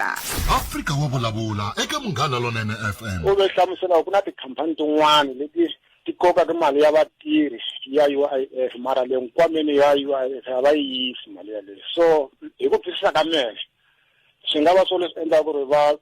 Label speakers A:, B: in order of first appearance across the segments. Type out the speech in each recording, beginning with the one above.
A: Afrika wa vulavula eka Munghana Lonene FM.
B: U ve hlamusela ku na tikhampani tin'wana leti ti kokaka mali ya vatirhi ya UIF mara le nkwameni ya UIF a va yi yisi mali yaleyo so hi ku twisisa ka mehe swi nga va swo leswi endlaka ku ri va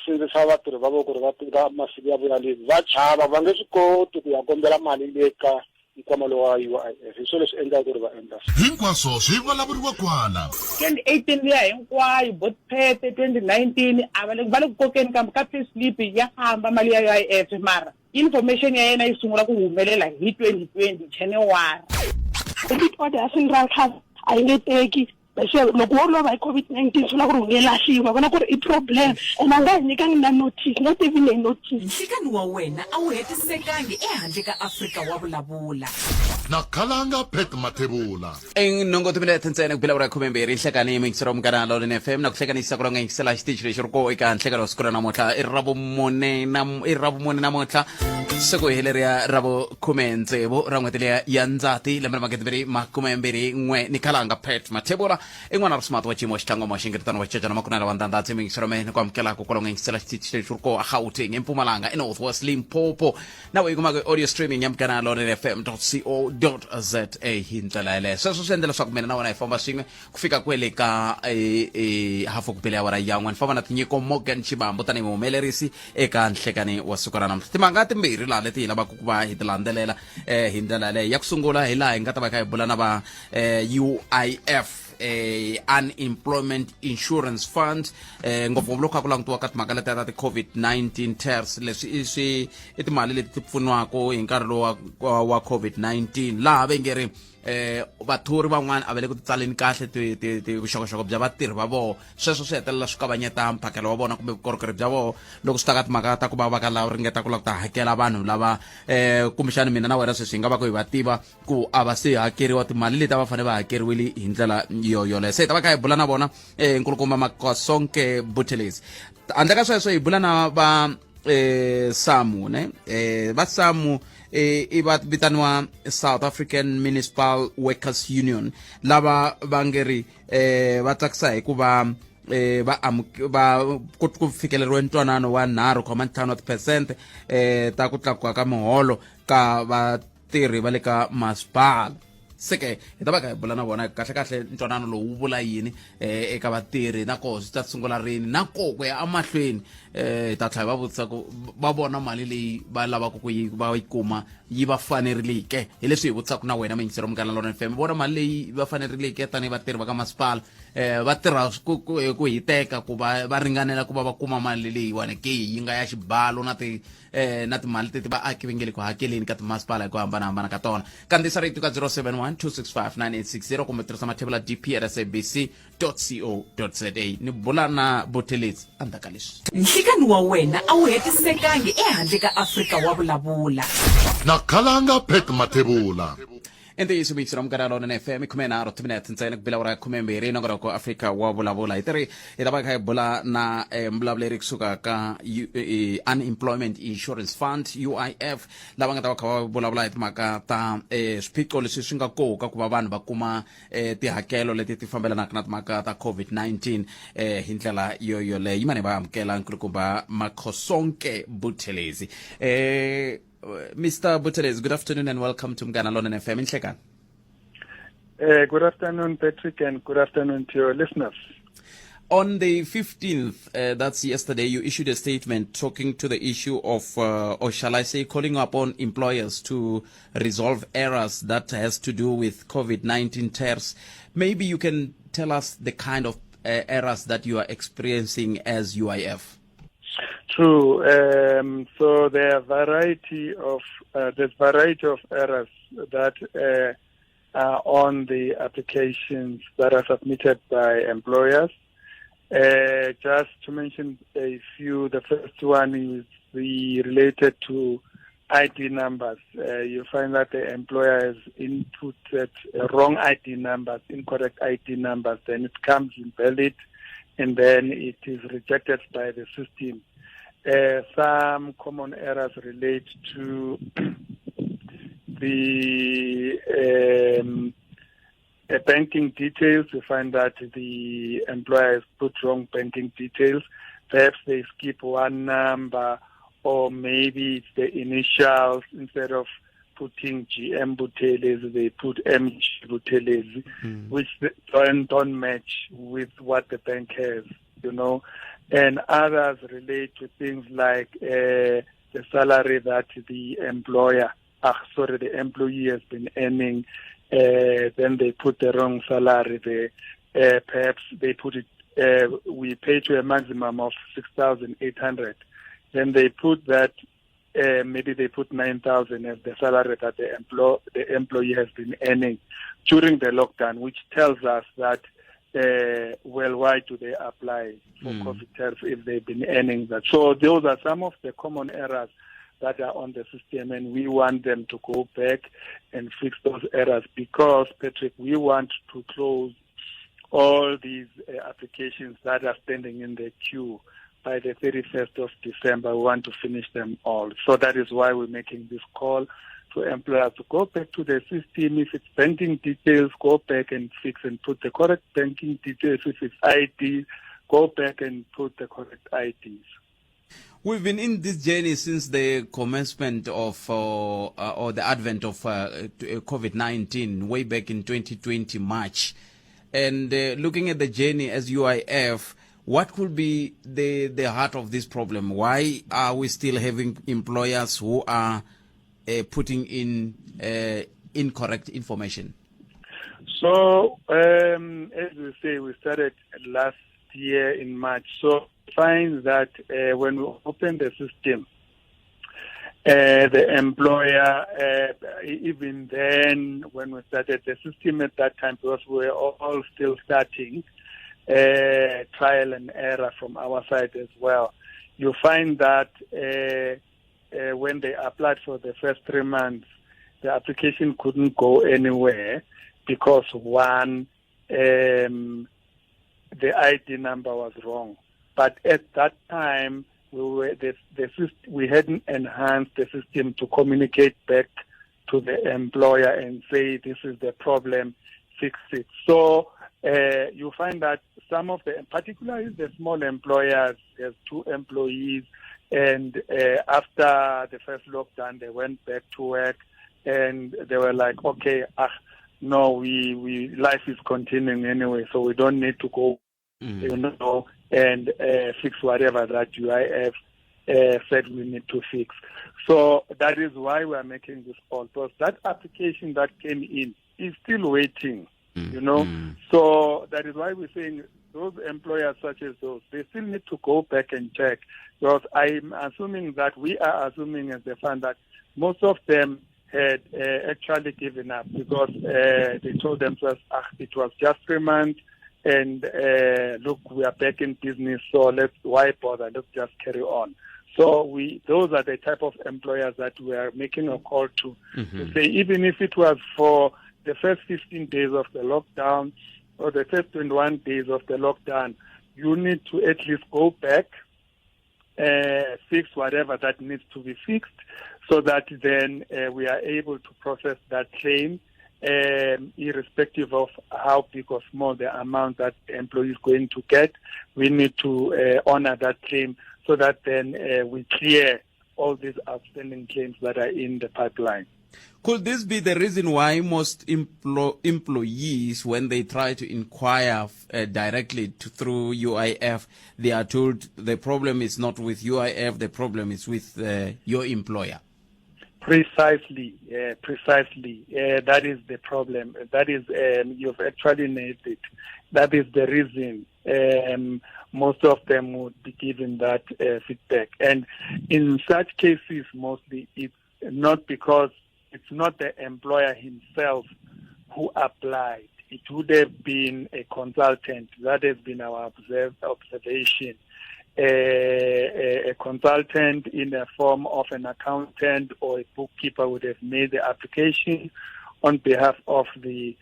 B: sindzisa vatirhi va vo ku ri va teka masiku ya vuya leave va chava va nge swi koti ku ya kombela mali le ka nkwama lowa wa UIF hi swona leswi endlaka ku ri va endla
A: Hinkwaswo swi vulavuriwa kwala.
C: 2018 liya hinkwayo botpete 2019 a va le va le ku kokeni kambe ka pay slip ya famba mali ya UIF mara information ya yena yi sungula ku humelela hi 2020 January.
D: Debit order ya funeral cover a yi nge teki se loko wo lova hi COVID-19 swi vula ku ri u nge lahliwi vona ku ri i problem and a nga hi nyikangi na notice, not even a notice.
E: Nhlikani wa wena a wu hetisekangi ehandle ka Afrika wa vulavula.
A: Na Khalanga Pat Mathebula.
F: I nhungu timinete ntsena ku bila ura khumembirhi nhlekani muyingiseri wa Munghana Lonene FM na ku hlekanisa ku longa yingisela xitichi lexi ri ko eka nhlekelo wa siku ra namuntlha i ravumune na i ravumune namuntlha siku hi leriya ra vukhume tsevu ra n'hweti leya ya ndzati lembe ra magidi makume mbirhi n'we ni khalanga Pat Mathebula i n'wana ri smart wa xiyimo xitlangoma xingiritano wa xicecana makunela wa ndandhatsi muyingiseri wa mehe ni ku amukelaka ku longa yingisela xitichi lexi ri ko a Gauteng eMpumalanga eNorth West Limpopo na u yi kumaka audio streaming ya Munghana Lonene FM co za hi ndlela yeleyo. Sweswo swi endla leswaku mina na wena hi famba swin'we ku fika kwele ka hafu ku bile awara ya n'we. Ni famba na Tinyiko Morgan Chibambo tanihi muhumelerisi eka nhlekani wa siku ra namuntlha. Timhaka timbirhi laha leti hi lavaka ku va hi ti landzelela hi ndlela yaleyo. Ya ku sungula hi laha hi nga ta va hi kha hi bula na va UIF, Unemployment Insurance Fund, ngopfungopfu loko kha ku langutiwa ka timhaka letiya ta ti-COVID-19 TERS. Leswi i swi i timali leti ti pfuniwaka hi nkarhi lowu wa COVID-19, laha ve nge ri vathori van'wana a va le ku titsaleni kahle vuxokoxoko bya vatirhi va vona. Sweswo swi hetelela swi kavanyeta mphakelo wa vona kumbe vukorhokeri bya vona loko swi ta ka timhaka ta ku va va ka lava ringeta ku lava ku ta hakela vanhu lava kumbexani mina na wena sweswi hi nga va ku hi va tiva ku a va se hakeriwa timali leti a va fanele va hakeriwile hi ndlela yo yoleyo. Se hi ta va kha hi bula na vona nkulukumba Makhosonke Buthelezi. Handle ka sweswo hi bula na va SAMU ne va SAMU i va vitaniwa South African Municipal Workers Union, lava va nge ri va tsakisa hi ku va va va ku fikeleriwe ntwanano wa 3,5 wa tiphesente ta ku tlakuka ka miholo ka vatirhi va le ka masipala. Se ke hi ta va kha hi bula na vona kahle kahle ntwanano lowu wu vula yini eka vatirhi, na koho swi ta sungula rini, na koho ku ya emahlweni hi ta tlhela hi va vutisa ku va vona mali leyi va lavaka ku yi va yi kuma yi va fanerileke. Hi leswi hi vutisaka na wena muyingiseri wa Munghana Lonene FM, vona mali leyi va fanerileke tanihi vatirhi va ka masipala va tirha ku hiteka ku va va ringanela ku va va kuma mali leyiwani ke yi nga ya xibalo na ti na timali teti vaaki va nge le ku hakeleni ka timasipala hi ku hambanahambana ka tona. Kandziyisa rito ka 071 265 9860 kumbe tirhisa mathebula dp at sabc co za. Ni bula na Buthelezi endzhaku ka leswi.
E: Nhlikani wa wena a wu hetisekangi ehandle ka Afrika wa vulavula.
A: Na Khalanga Pat Mathebula.
F: I ntiyiso mixi ra Munghana Lonene FM, 13 timinete ntsena ku bila ura 12, nongonoko Afrika wa vulavula. Hi tiri hi ta va kha hi bula na mbulavuleri kusuka ka Unemployment Insurance Fund, UIF, lava nga ta va kha va vulavula hi timhaka ta swiphiqo leswi swi nga koka ku va vanhu va kuma tihakelo leti ti fambelanaka na timhaka ta COVID-19 hi ndlela yo yoleyo. Yimani va amukela nkulukumba Makhosonke Buthelezi. Mr. Buthelezi, good afternoon and welcome to Munghana Lonene FM in Nhlekani.
G: Good afternoon, Patrick, and good afternoon to your listeners.
F: On the 15th, that's yesterday, you issued a statement talking to the issue of, or shall I say, calling upon employers to resolve errors that has to do with COVID-19 tests. Maybe you can tell us the kind of errors that you are experiencing as UIF.
G: True. So there are variety of there's variety of errors that are on the applications that are submitted by employers. Just to mention a few, the first one is the related to ID numbers. You find that the employer has inputted wrong ID numbers, incorrect ID numbers, then it comes invalid, and then it is rejected by the system. Some common errors relate to the Banking details, you find that the employer has put wrong banking details. Perhaps they skip one number, or maybe it's the initials. Instead of putting GM Buthelezi, they put MG Buthelezi, which don't match with what the bank has, you know. And others relate to things like the salary that the employer, the employee has been earning. Then they put the wrong salary there. Perhaps they put it, we pay to a maximum of 6,800. Then they put that, maybe they put 9,000 as the salary that the employee has been earning during the lockdown, which tells us that, well, why do they apply for COVID tariff if they've been earning that? So those are some of the common errors that are on the system, and we want them to go back and fix those errors because, Patrick, we want to close all these applications that are standing in the queue by the 31st of December. We want to finish them all. So that is why we're making this call to employers to go back to the system. If it's banking details, go back and fix and put the correct banking details. If it's ID, go back and put the correct IDs.
F: We've been in this journey since the commencement of or the advent of COVID-19 way back in 2020 March. And looking at the journey as UIF, what could be the heart of this problem? Why are we still having employers who are putting in incorrect information?
G: So, as we say, we started last year in March. So find that when we open the system, the employer, even then when we started the system at that time, because we were all still starting, trial and error from our side as well, you find that when they applied for the first 3 months, the application couldn't go anywhere because, one, the ID number was wrong. But at that time, we hadn't enhanced the system to communicate back to the employer and say, this is the problem, fix it. So you find that some of the, particularly the small employers, there's 2 employees, and after the first lockdown, they went back to work, and they were like, okay, no, we life is continuing anyway, so we don't need to go, you know, and fix whatever that UIF said we need to fix. So that is why we are making this call, because that application that came in is still waiting, you know. So that is why we're saying those employers such as those, they still need to go back and check, because I'm assuming that we are assuming as the fund that most of them had actually given up because they told themselves, it was just 3 months, and look, we are back in business, so why bother? Let's just carry on. So those are the type of employers that we are making a call to, to say, even if it was for the first 15 days of the lockdown or the first 21 days of the lockdown, you need to at least go back, fix whatever that needs to be fixed, so that then we are able to process that claim, irrespective of how big or small the amount that the employee is going to get. We need to honor that claim so that then we clear all these outstanding claims that are in the pipeline.
F: Could this be the reason why most employees, when they try to inquire directly through UIF, they are told the problem is not with UIF, the problem is with your employer?
G: Precisely, precisely. That is the problem. That is, you've actually nailed it. That is the reason most of them would be given that feedback. And in such cases, mostly it's not because it's not the employer himself who applied. It would have been a consultant. That has been our observation. A consultant in the form of an accountant or a bookkeeper would have made the application on behalf of the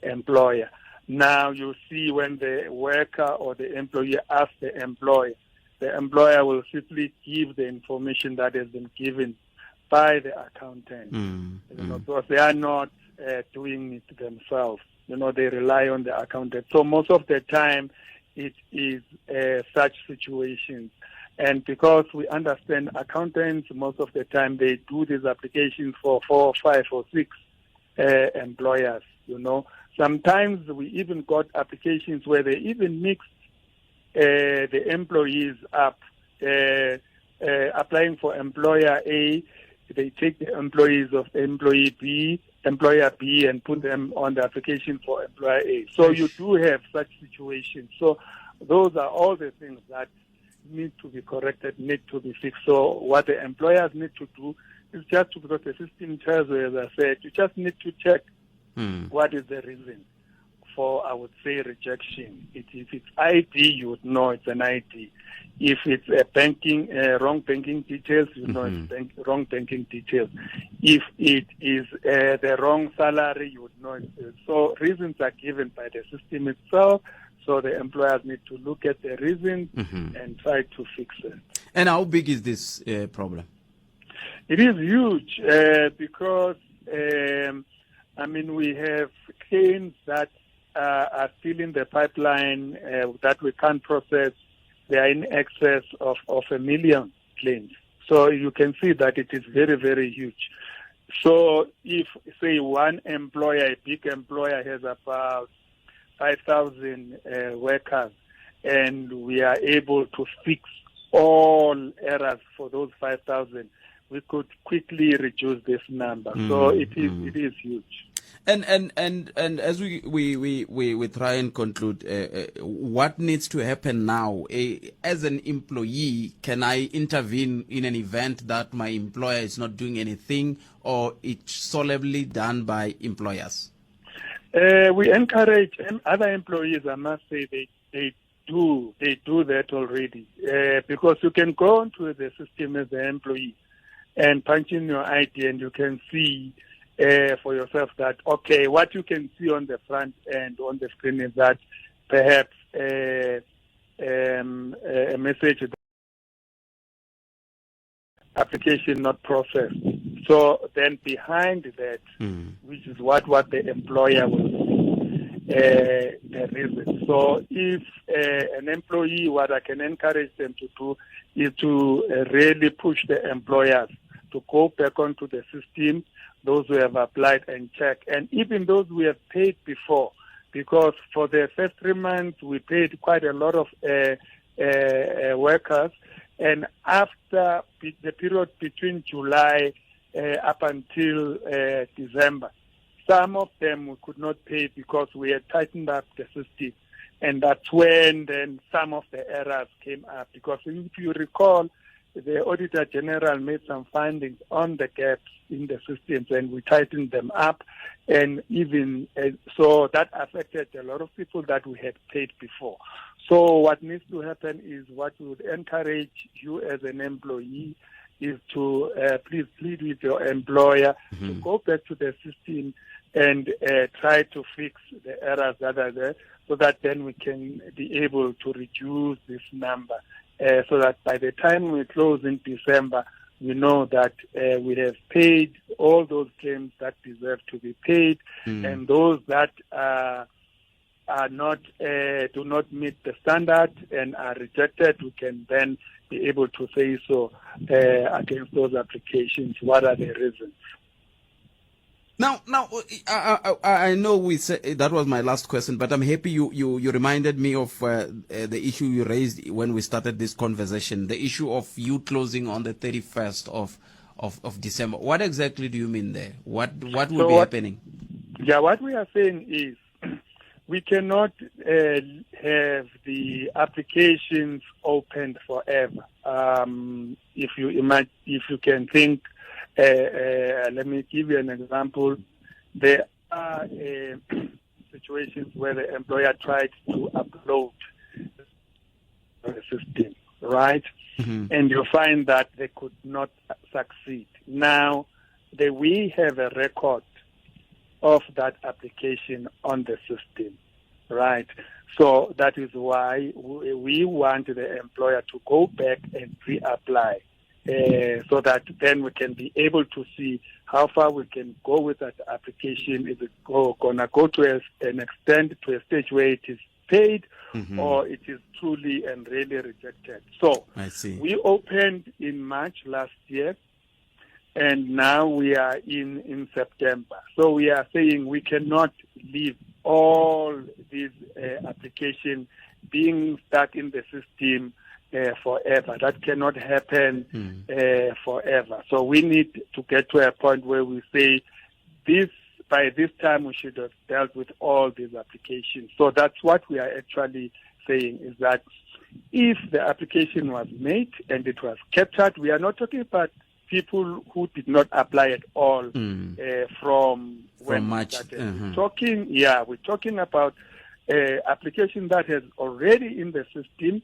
G: employer. Now you see when the worker or the employee asks the employer will simply give the information that has been given by the accountant, you know, because they are not doing it themselves. You know, they rely on the accountant. So most of the time, it is such situations. And because we understand accountants, most of the time they do these applications for four, five, or six employers, you know. Sometimes we even got applications where they even mixed the employees up, applying for employer A, they take the employees of employee B, employer B, and put them on the application for employer A. So you do have such situations. So those are all the things that need to be corrected, need to be fixed. So what the employers need to do is just to, because the system tells you, as I said, you just need to check what is the reason for, I would say, rejection. If it's ID, you would know it's an ID. If it's a banking, wrong banking details, you know it's wrong banking details. If it is the wrong salary, you would know it. So reasons are given by the system itself. So the employers need to look at the reasons and try to fix it.
F: And how big is this problem?
G: It is huge because, I mean, we have claims that are still in the pipeline that we can't process. They are in excess of 1 million claims. So you can see that it is very, very huge. So if, say, one employer, a big employer, has about 5,000 workers, and we are able to fix all errors for those 5,000, we could quickly reduce this number. So it is huge.
F: And as we try and conclude, what needs to happen now? As an employee, can I intervene in an event that my employer is not doing anything, or it's solely done by employers?
G: We encourage other employees, I must say, they do that already, because you can go onto the system as an employee and punch in your ID, and you can see for yourself that, okay, what you can see on the front end on the screen is that perhaps a message, application not processed. So then behind that, which is what the employer will see, the reason. So if an employee, what I can encourage them to do is to really push the employers to go back onto the system, those who have applied, and check. And even those who have paid before, because for the first 3 months, we paid quite a lot of workers. And after the period between July up until December, some of them we could not pay because we had tightened up the system. And that's when then some of the errors came up. Because if you recall, the Auditor General made some findings on the gaps in the systems, and we tightened them up. And even so, that affected a lot of people that we had paid before. So what needs to happen is, what we would encourage you as an employee is to please plead with your employer to go back to the system and try to fix the errors that are there, so that then we can be able to reduce this number, so that by the time we close in December, we know that we have paid all those claims that deserve to be paid, and those that are not do not meet the standard and are rejected, we can then be able to say so against those applications. What are the reasons?
F: Now, I know we said that was my last question, but I'm happy you reminded me of the issue you raised when we started this conversation, the issue of you closing on the 31st of December. What exactly do you mean there? What will be happening?
G: Yeah, what we are saying is we cannot have the applications opened forever. If you imagine, if you can think, let me give you an example. There are situations where the employer tried to upload the system, right? And you find that they could not succeed. Now, we have a record of that application on the system, right? So that is why we want the employer to go back and reapply. so that then we can be able to see how far we can go with that application. Is it gonna go to an extent, to a stage where it is paid, or it is truly and really rejected? So
F: I see.
G: we opened in March last year, and now we are in September. So we are saying we cannot leave all these applications being stuck in the system forever. That cannot happen forever. So we need to get to a point where we say by this time we should have dealt with all these applications. So that's what we are actually saying, is that if the application was made and it was captured, we are not talking about people who did not apply at all from when
F: From
G: we
F: March,
G: started. We're talking about application that has already in the system.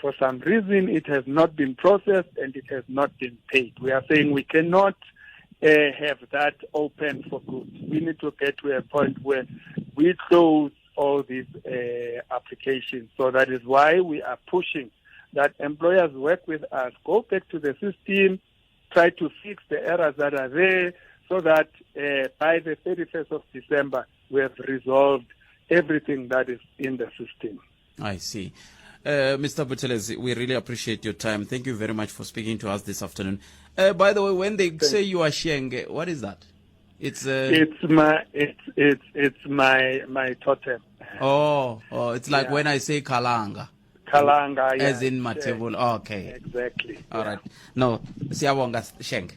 G: For some reason, it has not been processed and it has not been paid. We are saying we cannot have that open for good. We need to get to a point where we close all these applications. So that is why we are pushing that employers work with us, go back to the system, try to fix the errors that are there, so that by the 31st of December, we have resolved everything that is in the system.
F: I see. Mister Buthelezi, we really appreciate your time. Thank you very much for speaking to us this afternoon. By the way, when they
G: Thank
F: say you are Shenge, what is that? It's,
G: It's my totem.
F: Oh, it's like
G: Yeah.
F: when I say Kalanga.
G: Kalanga, yeah.
F: As in Mathebula. Okay.
G: Exactly.
F: All
G: Yeah.
F: right. No, siyabonga Shenge.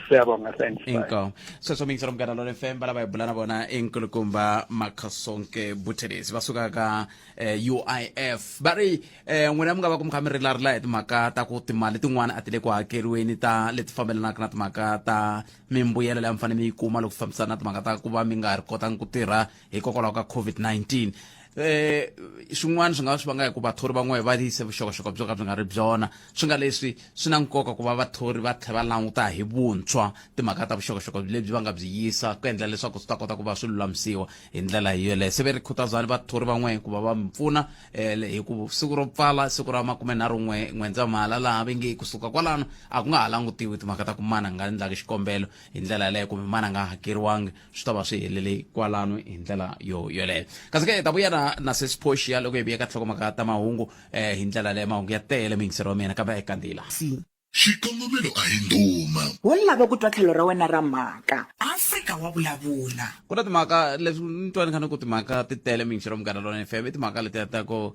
G: Siyabonga, thanks. Bye.
F: Inkomo. Sweswo miyingiselo Munghana Lonene FM va lava hi bula na vona i nkulukumba Makhosonke Buthelezi va suka ka UIF. Va ri n'wina mi nga va ku mi kha mi rilarila hi timhaka ta ku timali tin'wana a ti le ku hakeriweni ta leti fambelanaka na timhaka ta mimbuyelo leyi a mi fanele mi yi kuma loko swi fambisana na timhaka ta ku va mi nga ri kotangi ku tirha hikokwalaho ka COVID-19. Swin'wana swi nga va swi vanga hi ku vathori van'we va yise vuxokoxoko byo ka byi nga ri byona. Swi nga leswi swi na nkoka ku va vathori va tlhela va languta hi vuntshwa timhaka ta vuxokoxoko lebyi va nga byi yisa ku endla leswaku swi ta kota ku va swi lulamisiwa hi ndlela yoleyo. Se ve ri khutazani vathori van'we ku va va mi pfuna hi ku siku ro pfala siku ra makumenharhu n'we N'wendzamhala laha va nge kusuka kwalano a ku nga ha langutiwi timhaka ta ku mani a nga endlaki xikombelo hi ndlela yaleyo kumbe mani a nga hakeriwangi, swi ta va swi helele kwalano hi ndlela yo yoleyo. Kasi ke hi ta vuya na Sesi Portia loko hi vuya ka tinhlokomhaka ta mahungu hi ndlela leyo. Mahungu ya tele muyingiseri wa mina, kambe a hi kandziyela.
E: Si.
A: Xikongomelo a hi ndhuma.
E: Wo lava ku twa tlhelo ra wena ra mhaka. Afrika wa vulavula.
F: Ku na timhaka leswi ni twa ni kha ni ku timhaka ti tele muyingiseri wa Munghana Lonene FM, i timhaka letiya ta ku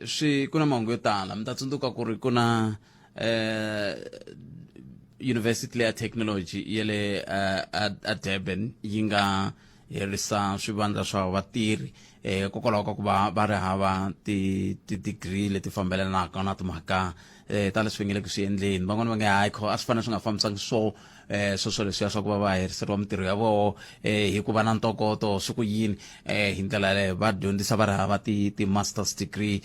F: swi ku na mahungu yo tala. Mi ta tsundzuka ku ri ku na University leya Technology ya le a Durban yi nga herisa swivandla swa vatirhi hikokwalaho ka ku va va ri hava ti-degree leti fambelanaka na timhaka ta leswi va nge le ku swi endleni. Van'wani va nge hayi kho a swi fanele swi nga fambisangi swo sweswo leswiya swa ku va va heriseriwa mintirho ya voho hi ku va na ntokoto swi ku yini hi ndlela yaleyo. Va dyondzisa va ri hava ti-masters degree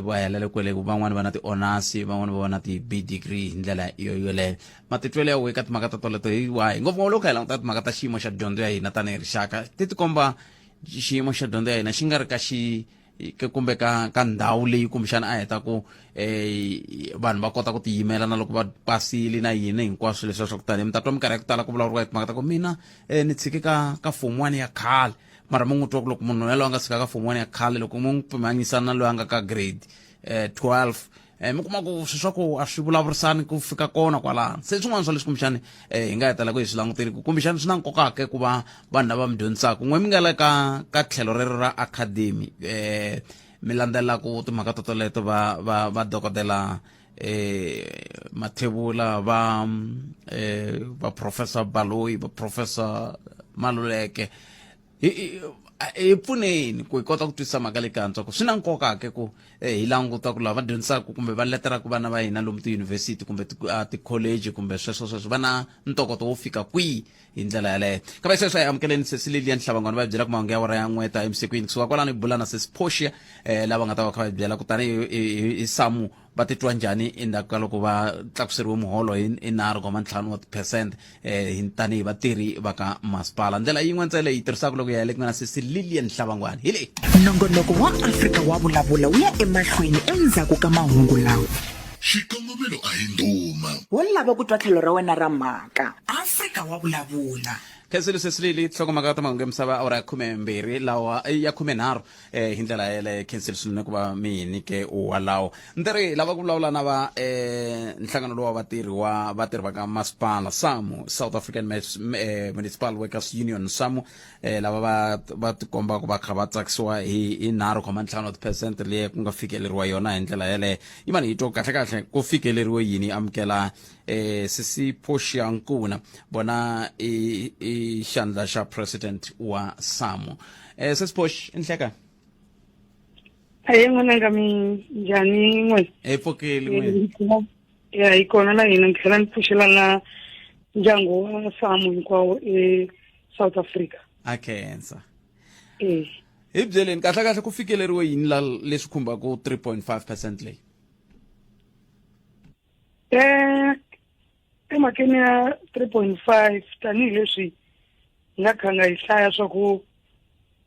F: va helela kwele, van'wani va na ti-honors, van'wani va na ti-B degree hi ndlela yo yoleyo. Matitwelo ya wena ka timhaka ta toleto hi wahi? Ngopfungopfu loko hi languta timhaka ta xiyimo xa dyondzo ya hina tanihi rixaka, ti tikomba xiyimo xa dyondzo ya hina xi nga ri ka xi ke kumbe ka ndhawu leyi kumbexana a heta ku vanhu va kota ku tiyimela na loko va pasile na yini hinkwaswo leswiya swa ku tani. Mi ta twa minkarhi ya ku tala ku vulavuriwa hi timhaka ta ku mina ni tshike ka form 1 ya khale, mara mi n'wi twa ku loko munhu yaloye a nga tshika ka form 1 ya khale, loko mi n'wi pimanyisa na loyi a nga ka grade 12, mi kuma ku swilo swa ku a swi vulavurisani ku fika kona kwalano. Se swin'wana swa leswi kumbexani hi nga hetelela ku hi swi languteli ku kumbexani swi na nkoka ke ku va vanhu lava mi dyondzisaka n'we mi nga le ka tlhelo rero ra academy mi landzelelaka timhaka to toleto va dokodela Mathebula, va Professor Baloyi, va Professor Maluleke, hi pfuneni ku hi kota ku twisisa mhaka leyi kantswa ku swi na nkoka ke ku hi languta ku lava va dyondzisaka kumbe va letelaka vana va hina lomu tiyunivhesiti kumbe tikholeji kumbe sweswo sweswo va na ntokoto wo fika kwihi hi ndlela yaleyo. Kambe sweswo hi amukeleni Sesi Lilian Hlabangwane va hi byela ku mahungu ya awara ya n'weta evusikwini. Kusuka kwalano hi bula na Sesi Portia lava nga ta va kha va hi byela ku tanihi hi Samu va titwa njhani endzhaku ka loko va tlakuseriwe muholo hi nharhu koma ntlhanu wa tiphesente hi tanihi vatirhi va ka masipala. Ndlela yin'we ntsena leyi tirhisaka loko ya le ku nga na Sesi Lilian Hlabangwane hi leyi.
E: Nongonoko wa Afrika wa vulavula wu ya emahlweni endzhaku ka mahungu lawa.
A: Xikongomelo a hi ndhuma.
E: Wo lava ku twa tlhelo ra wena ra mhaka. Afrika wa vulavula.
F: Khensile Sesilili nhlokomhaka ta mahungu ya misava awara ya khumembirhi lawa ya khumenharhu eh, hi ndlela yeleyo khensile swinene ku va mi hi nyike walawo ndzi ri lava ku vulavula na va eh, nhlangano lowu wa vatirhi wa vatirhi va ka masipala samu South African Municipal Workers Union samu eh, lava va va tikombaka va kha va tsakisiwa hi hi 3,5 wa tiphesente leyi ku nga fikeleriwa yona hi ndlela yeleyo yi mani hi twa kahle kahle ku fikeleriwe yini amukela eh, sisi Portia Nkuna vona i i xandla xa president wa samu eh, sesi Posh nhleka.
H: Aye n'wananga, mi njhani n'we?
F: Hi pfukile n'we.
H: Ya, hi kona na hina. Ni tlhela ni pfuxela na ndyangu wa samu hinkwawo e-South Africa.
F: A khensa.
H: Eh.
F: Hi byeleni kahle kahle ku fikeleriwe yini la leswi khumbaka 3.5% leyi?
H: Emhakeni ya 3.5, tanihileswi hi nga khanga hi hlaya swa ku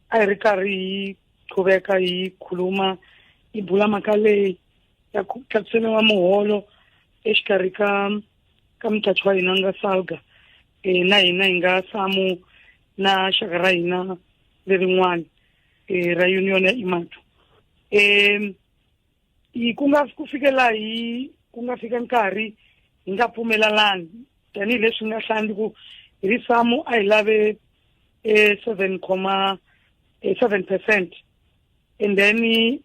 H: a hi ri karhi hi qhuveka hi khuluma hi bula mhaka leyi ya ku tlakuseriwa muholo exikarhi ka muqachi wa hina nga SALGA, na hina hi nga SAMU na xaka ra hina lerin'wana ra union ya IMATU, hi ku nga ku fikela hi ku nga fika nkarhi hi nga pfumelalani, tanihileswi nga hlandi ku hi ri SAMU a hi lave 7,7%, and then hi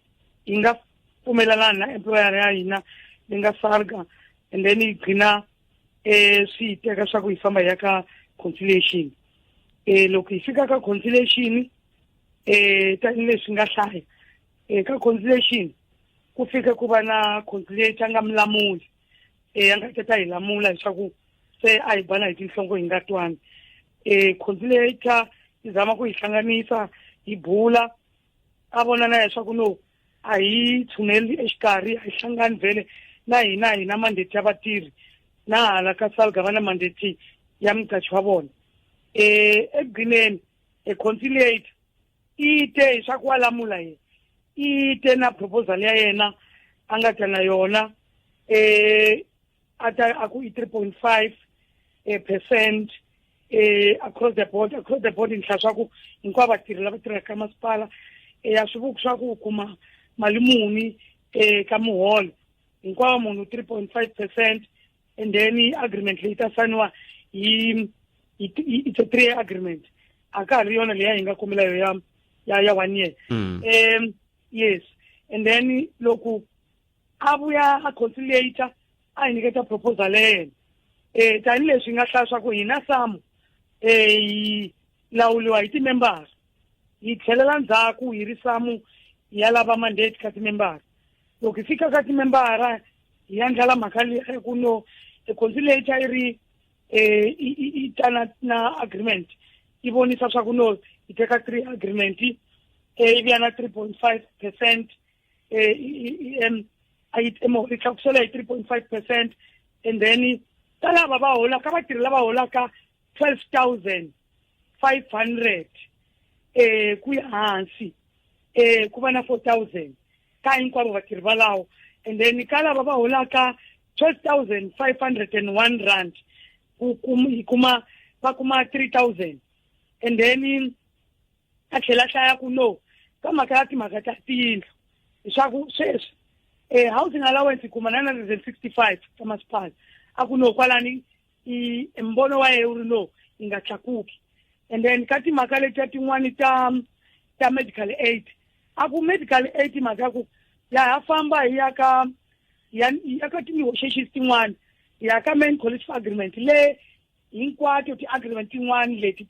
H: nga pfumelalani na employer ya hina leyi nga SALGA, and then yi gcina swi hi teka swa ku hi famba hi ya ka conciliation. Loko hi fika ka conciliation, tanihileswi nga hlaya ka conciliation, ku fika ku va na conciliator nga mulamuli, a nga ta hi lamula leswaku se a hi bana hi tinhloko hi nga twani. Conciliator yi zama ku hi hlanganisa, hi bula, a vona na leswaku no, a hi tshuneli exikarhi, a hi hlangani vhele na hina hi na mandate ya vatirhi, na hala ka SALGA va na mandate ya muqachi wa vona. Ekugcineni e conciliator i te hi swa ku wa lamula ye i te na proposal ya yena a nga ta na yona, a ta a ku i 3.5 percent across the board. Across the board ni hlaya swa ku hinkwavo vatirhi lava tirhaka ka masipala, a swi vuki swa ku u kuma mali muni ka muholo, hinkwavo munhu 3.5%, and then agreement leyi ta sayiniwa hi it's a 3 year agreement, a ka ha ri yona leya hi nga kombela yo ya one year. Yes, and then loko a vuya a conciliator a hi nyiketa proposal ya yena, tanihileswi hi nga hlaya swa ku hina SAMU hi lawuriwa hi ti-members, hi tlhelela ndzhaku hi ri SAMU hi ya lava mandate ka ti-members. Loko hi fika ka timembara hi ya ndlala mhaka leyi ku no conciliator yi ri i ta na agreement yi vonisa swa ku no hi teka three agreement, yi vuya na 3.5%, a yi yi tlakusela hi 3.5%, and then ka lava va holaka, vatirhi lava holaka 12 500 ku ya hansi, ku va na 4000 ka hinkwavo vatirhi valawo, and then ka lava va holaka R12 501 ku hi kuma va kuma 3000. And then a tlhela hlaya ku no ka mhaka ya timhaka ta tiyindlu, leswaku sweswi housing allowance hi kuma 965 ka masipala, a ku no kwalani i mbono wa yena wu ri no yi nga tlakuki. And then ka timhaka letiya tin'wani ta medical aid, a ku medical aid mhaka ya ku ya ha famba hi ya ka ya ka ti-negotiations tin'wani, ya ka main collective agreement le hinkwato ti-agreement tin'wani leti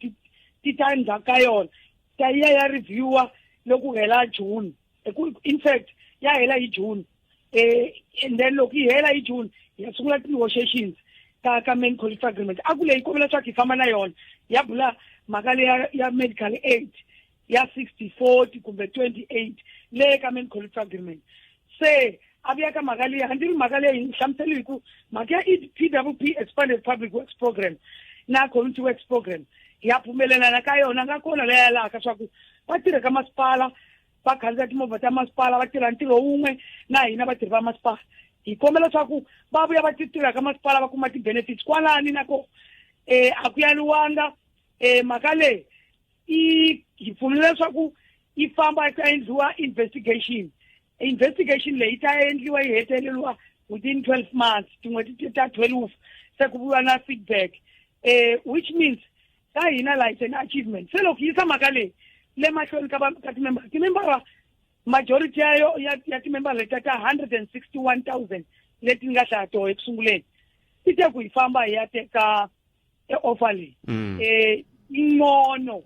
H: ti ta ndzhaku ka yona ta ya reviewa loko hela June. In fact ya hela hi June, and then loko yi hela hi June hi ya sungula ti-negotiations ka main collective agreement. A ku leyi kombela leswaku hi famba na yona ya bula mhaka leya ya medical aid ya 60-40 kumbe 28 le ka main collective agreement. Se a vuya ka mhaka leyi hambi ri mhaka leyi hi hlamuseli hi ku mhaka ya EPWP, Expanded Public Works Program, na Community Works Program ya pfumelelana ka yona nga kona leya yalaka swa ku va tirha ka masipala, va khandziya timovha ta masipala, va tirha ntirho wun'we na hina vatirhi va masipala. Hi kombela leswaku va vuya va ti tirha ka masipala va kuma ti-benefits kwalani na ko um a ku yaliwanga um mhaka leyi i hi pfumela leswaku yi famba yi ta endliwa investigation. Investigation leyi ta endliwa yi heteleriwa within 12 months, tin'hweti ta 12, se ku vuyiwa na feedback, which means ka hina la it's an achievement. Se loko yisa mhaka leyi le mahlweni ka ka timembara, timembara majority ya yo ya timembara leti ta 161,000 leti nga hlaya toho eku sunguleni ti te ku hi famba hi ya teka e offer leyi. Yi ngcono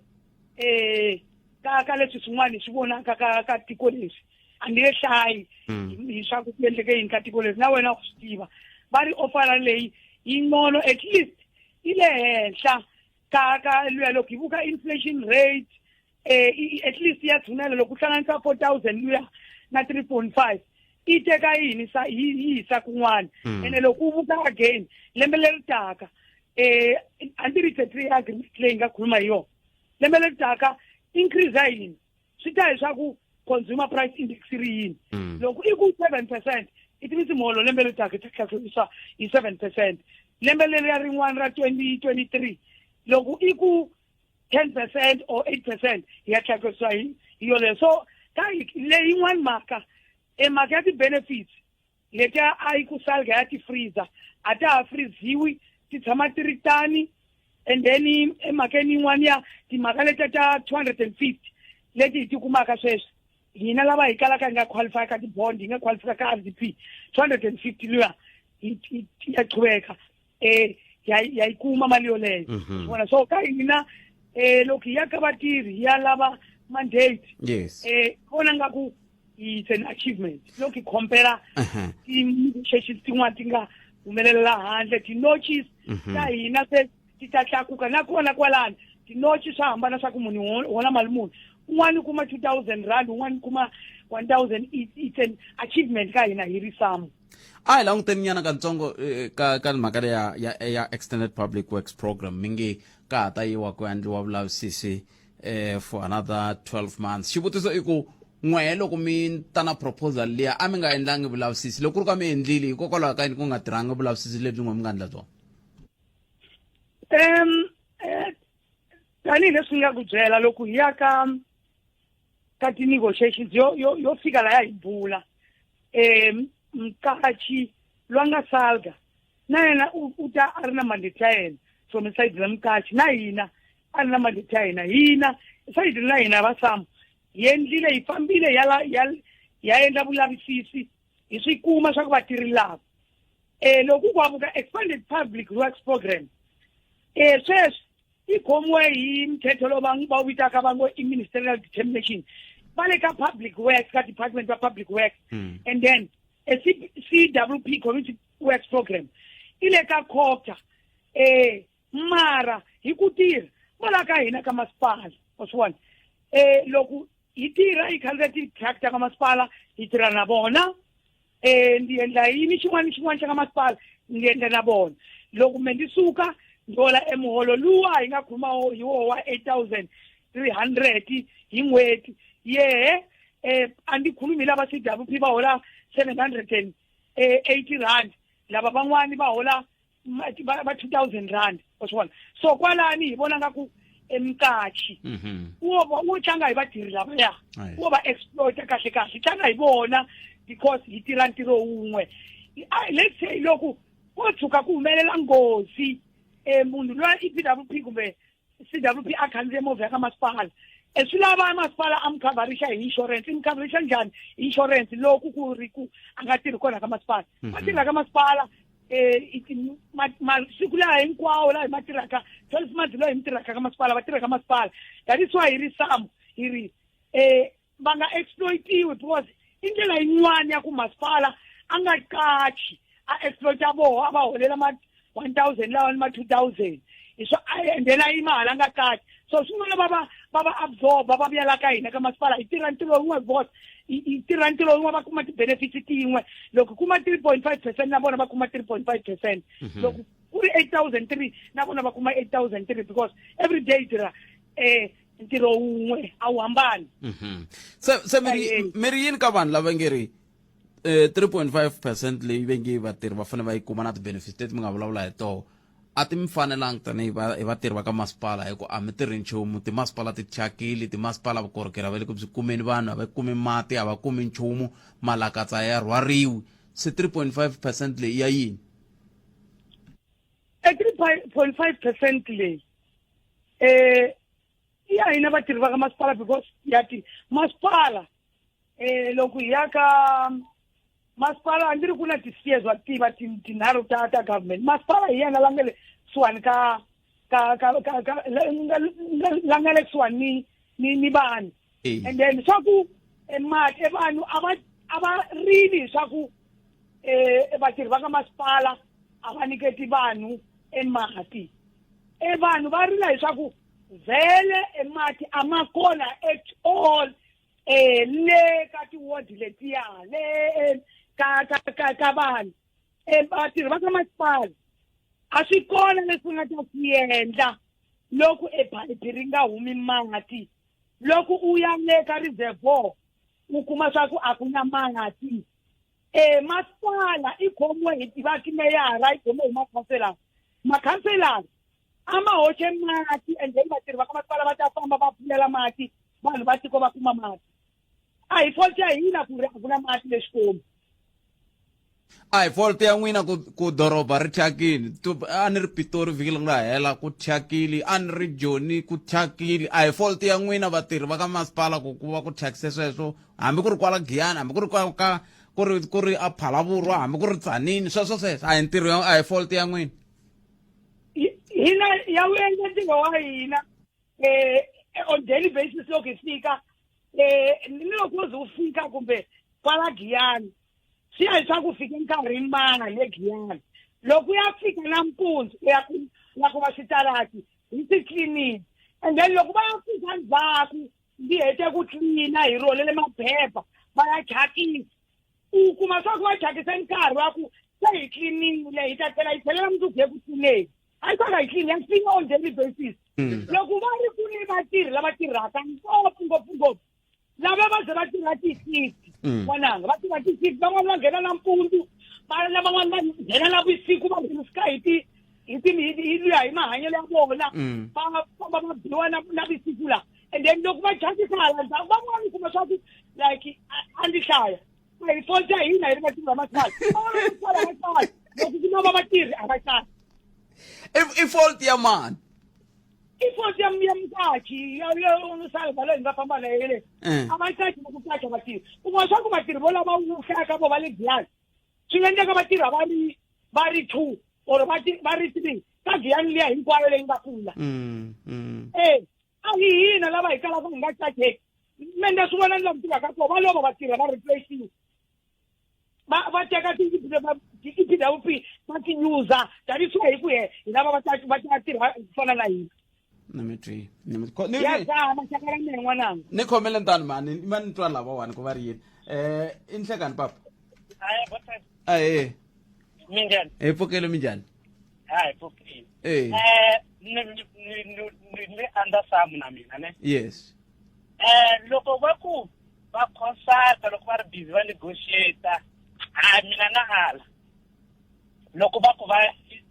H: ka leswi swin'wana hi swi vonaka ka tiko leswi a ni nge hlayi hi swa ku endleke yini ka tiko leri, na wena u swi tiva. Va ri ofara leyi yi ngcono, at least yi le henhla ka luya loko hi vuka inflation rate, at least ya tshunela. Loko u hlanganisa 4000 luya na 3.5, i teka yini sa yi yisa kun'wana. Ene loko u vuka again lembe leri taka, a ndzi ri three agreement leyi nga khuluma hi yona, lembe leri taka increase ya yini swi ta hi swa ku consumer price index ri yini. Loko i ku 7%, it means muholo lembe leri taka yi ta tlakusiwa hi 7%. Lembe leriya rin'wana ra 2023, loko i ku 10% or 8%, ya tlakusiwa hi yoleyo. So ka leyi yin'wani mhaka, e mhaka ya ti-benefits letiya a yi ku salga ya ti-freezer, a ta ha freeziwi, ti tshama ti ri tani. And then emhakeni yin'wana ya timhaka letiya ta 250 leti hi ti kumaka sweswi, hina lava hi kalaka hi nga qualify ka ti-bond, hi nga qualify ka RDP, 250 luya ya qhubeka, ya yi kuma mali yoleyo. Vona, so ka hina, loko hi ya ka vatirhi hi ya lava mandate, vona nga ku it's an achievement loko hi compare ti-negotiations tin'wana ti nga humelela handle. Ti-notches ta hina se ti ta tlakuka, nakona kwalano tinotchi swa hambana swa ku munhu hola mali muni, un'wana u kuma R2000, un'wana u kuma 1000. It's an achievement ka hina hi ri SAMWU.
F: A hi languteni nyana katsongo ka mhaka leya ya extended public works program. Mi nge ka ha ta yiwa ku endliwa vulavisisi for another 12 months. Xivutiso i ku n'wehe loko mi ta na proposal liya, a mi nga endlangi vulavisisi? Loko ku ri ka mi endlile, hikokwalaho ka yini ku nga tirhangi vulavisisi lebyi n'we mi nga endla byona?
H: Tanihi leswi nga ku byela, loko hi ya ka ti-negotiations yo fika laya hi bula, mqachi lwa nga salga na yena u ta a ri na mandate ya yena from side la mqachi, na hina a ri na mandate ya hina. Hina sayidini la hina va SAMWU hi endlile, hi fambile ya la ya endla vulavisisi, hi swi kuma swa ku vatirhi lava, loko ku avuka expanded public works program, sweswi i khomiwe hi mthetho lowu va wu vitaka va ngo i ministerial determination, va le ka public works, ka department wa public works. And then a CWP, community works program, i le ka COGTA, mara hi ku tirha va la ka hina ka masipala wa swi vona. Loko hi tirha hi khandziya ti-truck ta ka masipala, hi tirha na vona. Ndzi endla yini xin'wana ni xin'wana xa ka masipala, ndzi endla na vona. Loko me ndzi suka, ndzi hola emuholo luwa hi nga khoma hi woho wa 8300 hi n'hweti yehe. A ndzi khulumi lava CWP va hola R780, lava van'wani va hola va R2000 wa swi vona. So kwalani hi vona nga ku emqachi wo va wo tlanga hi vatirhi lavaya, wo va exploita kahle kahle, tlanga hi vona because hi tirha ntirho wun'we. Let's say loko ko tshuka ku humelela nghozi, munhu loyi i PWP kumbe CWP a khandziye movha ya ka masipala, swi lava masipala a mi khavharisha hi insurance. I mi khavharisha njhani insurance loko ku ri ku a nga tirhi kona ka masipala? Va tirha ka masipala masiku laha hinkwawo laha hi ma tirhaka, 12 months laha hi mi tirhaka ka masipala, va tirha ka masipala. That is why hi ri SAMWU hi ri va nga exploitiwi, because i ndlela yin'wana ya ku masipala a nga qachi a exploita voho, a va holela ma 1000 lawa ni ma 2000 hi swa, and then a yima hala nga qachi. So swin'wana va absorba, va vuya la ka hina ka masipala, hi tirha ntirho wun'we boss, hi tirha ntirho wun'we, va kuma ti-benefits tin'we. Loko kuma 3.5%, na vona va kuma 3.5%. Loko ku ri 8300, na vona va kuma 8300, because every day tirha ntirho wun'we, a wu hambani.
F: Se mi ri yini ka vanhu lava nge ri eh, 3.5 percent leyi ve nge vatirhi va fanele va yi kuma na ti-benefits leti mi nga vulavula hi toho a ti mi fanelangi tanihi va hi vatirhi va ka masipala hi ku a mi tirhi nchumu timasipala ti thyakile timasipala vukorhokeri a va le ku byi kumeni vanhu a va kumi mati a va kumi nchumu malakatsa ya rhwariwi se 3.5 percent leyi ya yini
H: e 3.5 percent leyi eh ya hina vatirhi va ka masipala because ya ti masipala eh loko hi ya ka masipala a ndzi ri ku na ti-spheres wa tiva tinharhu ta ta government masipala hi yena la nga le kusuhani ka ka ka ka ka la nga le kusuhani ni ni ni vanhu and then swa ku mati vanhu a va a va rili swa ku um vatirhi va ka masipala a va nyiketi vanhu emati e vanhu va rila leswaku vhele emati a ma kona at all eh le ka ti-ward letiya le eh, ka ka ka ka vanhu eh vatirhi va ka masipala a swi kona leswi nga ta swi endla loko ephayiphi ri nga humi mati loko u ya le ka reservoir u kuma swa ku a ku na mati eh masipala i khomiwe hi va timeyara i khomiwe hi makhanselara makhanselara a ma hoxe mati and then vatirhi va ka masipala va ta famba va pfulela mati vanhu va tiko va kuma mati a hi fault ya hina ku ri a ku na mati le xikomu
F: a hi fault ya n'wina ku ku doroba ri thyakile a ni ri pitori vhiki leri nga hela ku thyakile a ni ri joni ku thyakile a hi fault ya n'wina vatirhi va ka masipala ku ku va ku thyakise sweswo hambi ku ri kwala giyani hambi ku ri kwa ka ku ri ku ri a phalavurwa hambi ku ri tsanini sweswo sweswo a hi ntirho ya a hi fault ya n'wina
H: hina ya wu endla ntirho wa hina eh on daily basis loko hi fika eh ni loko wo ze u fika kumbe kwala giyani swi ya hi swa ku fike nkarhi mani le giyani loko u ya fika nampundzu u ya ku ya ku va switarati hi swi tlinile and then loko va ya fika ndzhaku ndzi hete ku tlina hi rolele maphepha va ya thyakisa u kuma swa ku va thyakise nkarhi wa ku se hi tlinile hi ta tlhela hi tlhelela mundzuku eku tlineni a yi saka hi tlini ya tlina on daily basis mm. loko va ri ku ni vatirhi lava tirhaka ngopfu ngopfu ngopfu lava va ze va tirha ti-shift mm. n'wananga va tirha ti-shift van'wani va nghena nampundzu lavan'wani va nghena navusiku va nghenisa hi ti hi ti hi luya hi mahanyelo ya vona mm. va famba va biwa navusiku la and then loko va thyakisa hala ndzhaku van'wani kuma swa ku like a ndzi hlaya a hi fault ya hina hi ri vatirhi va masipala van'wana va masipala loko ku lova vatirhi a va hlaya
F: i fault ya mani
H: i fault ya ya muqachi ya ya salva loyi hi nga famba na yele eh. a va qachi ku qacha vatirhi u kuma swa ku vatirhi vo lava wu hlayaka vo va le giyani swi nga endleka vatirha va ri va ri two or va va ri three ka giyani liya hinkwayo leyi nga kula mm, mm. e a hi hina lava hi kalaka hi nga qacheki me nda swi vona ni lava tivaka kona va lova vatirha va replaciwa va va teka ti-EPWP va ti user tani swi ya hi ku he hi lava va ta va ta tirha ku fana na hina
F: ni mi twi ni mi
H: ya dzaha maxaka ra mina n'wananga
F: ni khomele ntani mani ma ni twa lavawani ku va ri yini eh i nhlekani papa ahee
I: minjhani
F: hi pfukile minjhani
I: ha hi pfukile
F: eh
I: eh ni ni ni ni under some na mina ne
F: yes
I: eh loko va ku va consulta loko va ri busy va negotiate ha mina na ala loko va ku va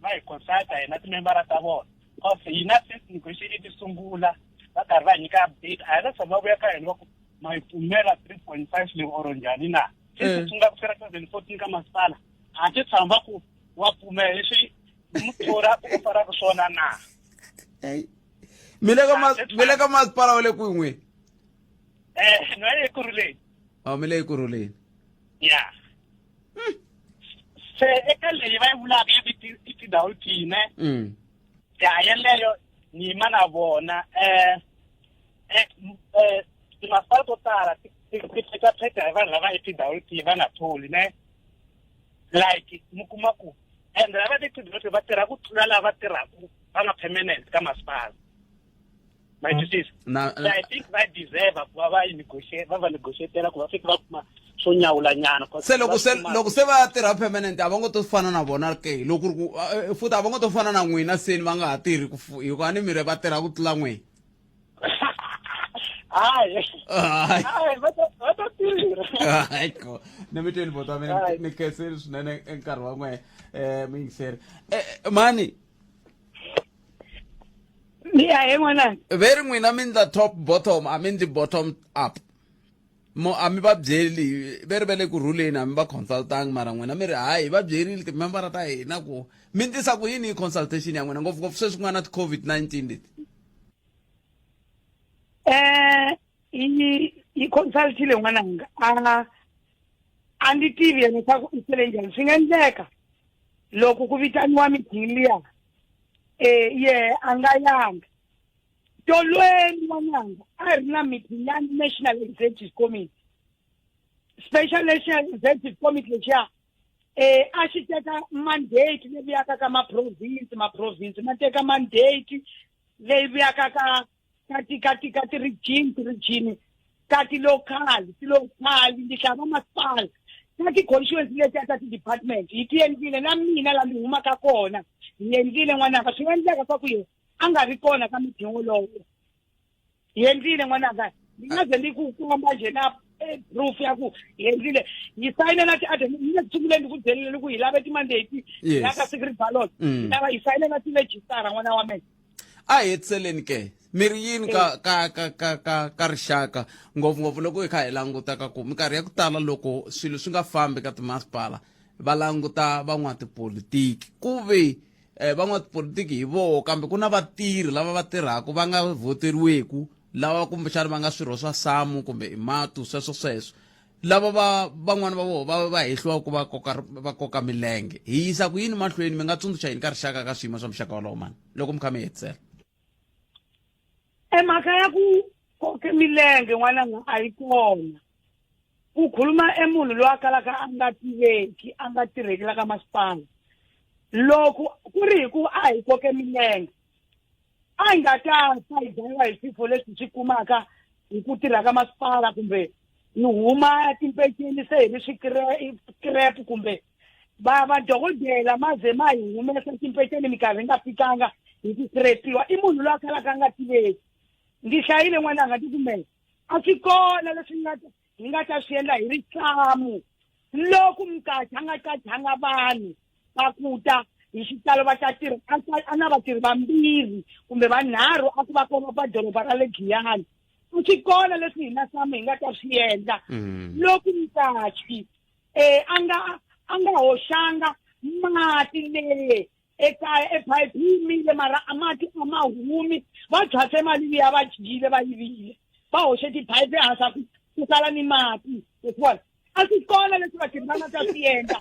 I: va hi consulta hina timembara ta vona cause hina since negotiation ti sungula va karhi va nyika update a hi va tshama va vuya ka hina va ku ma yi pfumela 3.5 leyi or njhani na since eh. sungula ku fika 2014 ka masipala a ti tshama va ku wa pfumela leswi muthori a ku ofaraka swona na
F: mi le ka mi le ka masipala wa le kwihi n'wini
I: eh no le ekurhuleni
F: oh mi le ekurhuleni
I: ya se eka leyi va yi vulaka ya tindhawu tine mm. ya yeleyo ni yima na vona um um timasipala to tala ti phetapheta hi vanhu lava etindhawu va nga tholi ne like mi kuma ku and lava ti-PWP va tirha ku tlula lava tirhaka va nga permanent ka masipala ma twisisa so i think va deserve ku va va yi negotiate va va negotiatela ku va fika va kuma swo nyawula nyana
F: se loko se loko se va tirha permanent a va ngo to fana na vona ke loko ri ku eh, futhi a va ngo to fana na n'wina seni va nga ha tirhi ku hikuva ni miri va tirha ku tlula n'wina
B: Hayi.
F: Hayi.
B: Hayi, va ta va ta tirha.
F: Hayi ko. Ni mi twini bota mina
B: Hayi.
F: ni khensile swinene nkarhi wa n'we muyingiseri. Mani
H: Ya he n'wananga.
F: Ve ri n'wina mi ndla top bottom a mi ndli bottom up. Mo a mi va byeli ve ri va le ku rhuleni a mi va consultangi mara n'wina mi ri hayi hi va byerile timembara ta hina ku mi ndlisa ku yini consultation ya n'wina ngopfungopfu sweswi ku nga na ti-COVID-19 leti.
H: Eh yi yi consultile n'wananga a a ndzi tivi yena swa ku i sele njhani swi nga endleka loko ku vitaniwa meeting liya eh yehe a nga yanga tolweni n'wananga a hi ri na meeting ya national executive committee special national executive committee lexiya eh a xi teka mandate leyi vuyaka ka ma-province ma-province ma teka mandate leyi vuyaka ka ka ti ka ti ka ti-region ti-region ka ti-local ti-local ndi hlaya vamasipala ka ti-constituency letiya ta ti-department hi ti endlile na mina laha ndi humaka kona hi endlile n'wananga swi nga endleka swa ku ye a nga ri kona ka meeting wolowo hi endlile n'wananga ni nga ze ni ku komba nje na eh, proof ya ku hi endlile hi sayine na ti-agreement ni le ku sunguleni ni ku byelile ni ku hi lave ti-mandate
F: Yes.
H: ya ka secret ballot
F: Mm.
H: hi lava hi sayine na ti-registara n'wana wa mina
F: a hi hetiseleni ke mi ri yini ka ka ka ka ka ka rixaka ngopfungopfu loko hi kha hi languta ka ku minkarhi ya ku tala loko swilo swi nga fambi ka timasipala va languta van'watipolitiki ku ve eh, van'watipolitiki hi voho kambe ku na vatirhi lava va tirhaka va nga voteriweku lava kumbexana va nga swirho swa samu kumbe imatu sweswo sweswo lava va van'wana va vona va va hehliwa ku va koka va koka milenge hi yisa ku yini mahlweni mi nga tsundzuxa yini ka rixaka ka swiyimo swa muxaka wolowo mani loko mi kha mi hetisela
H: e mhaka ya ku koke milenge n'wananga a yi kona ku khuluma e munhu loyi a kalaka a nga tiveki a nga tirheki la ka masipala loko ku ri hi ku a hi koke milenge a hi nga ta fa hi dlayiwa hi swifo leswi swi kumaka hi ku tirha ka masipala kumbe hi huma timpeceni se hi ri swikrep kumbe va vadokodela ma ze ma hi humesa timpeceni minkarhi yi nga fikanga hi ku krepiwa i munhu loyi a kalaka a nga tiveki ndzi hlayile n'wananga ndzi kumbe a swi kona leswi nga hi nga ta swi endla hi ri tsamu loko muqachi a nga qachanga vanhu va ku ta hi xitalo va ta tirha a na vatirhi vambirhi kumbe vanharhu a ku va kona va doroba ra le Giyani swi kona leswi hina samu hi nga ta swi endla mm. loko muqachi um a nga a nga hoxanga mati le ekaya ephayiphi yi yimile mara a mati a ma humi va byase mali liya va dyile va yivile va hoxe tiphayiphi ehansi a ku sala ni mati leswiwani a swi kona leswi vatirhi va nga ta swi endla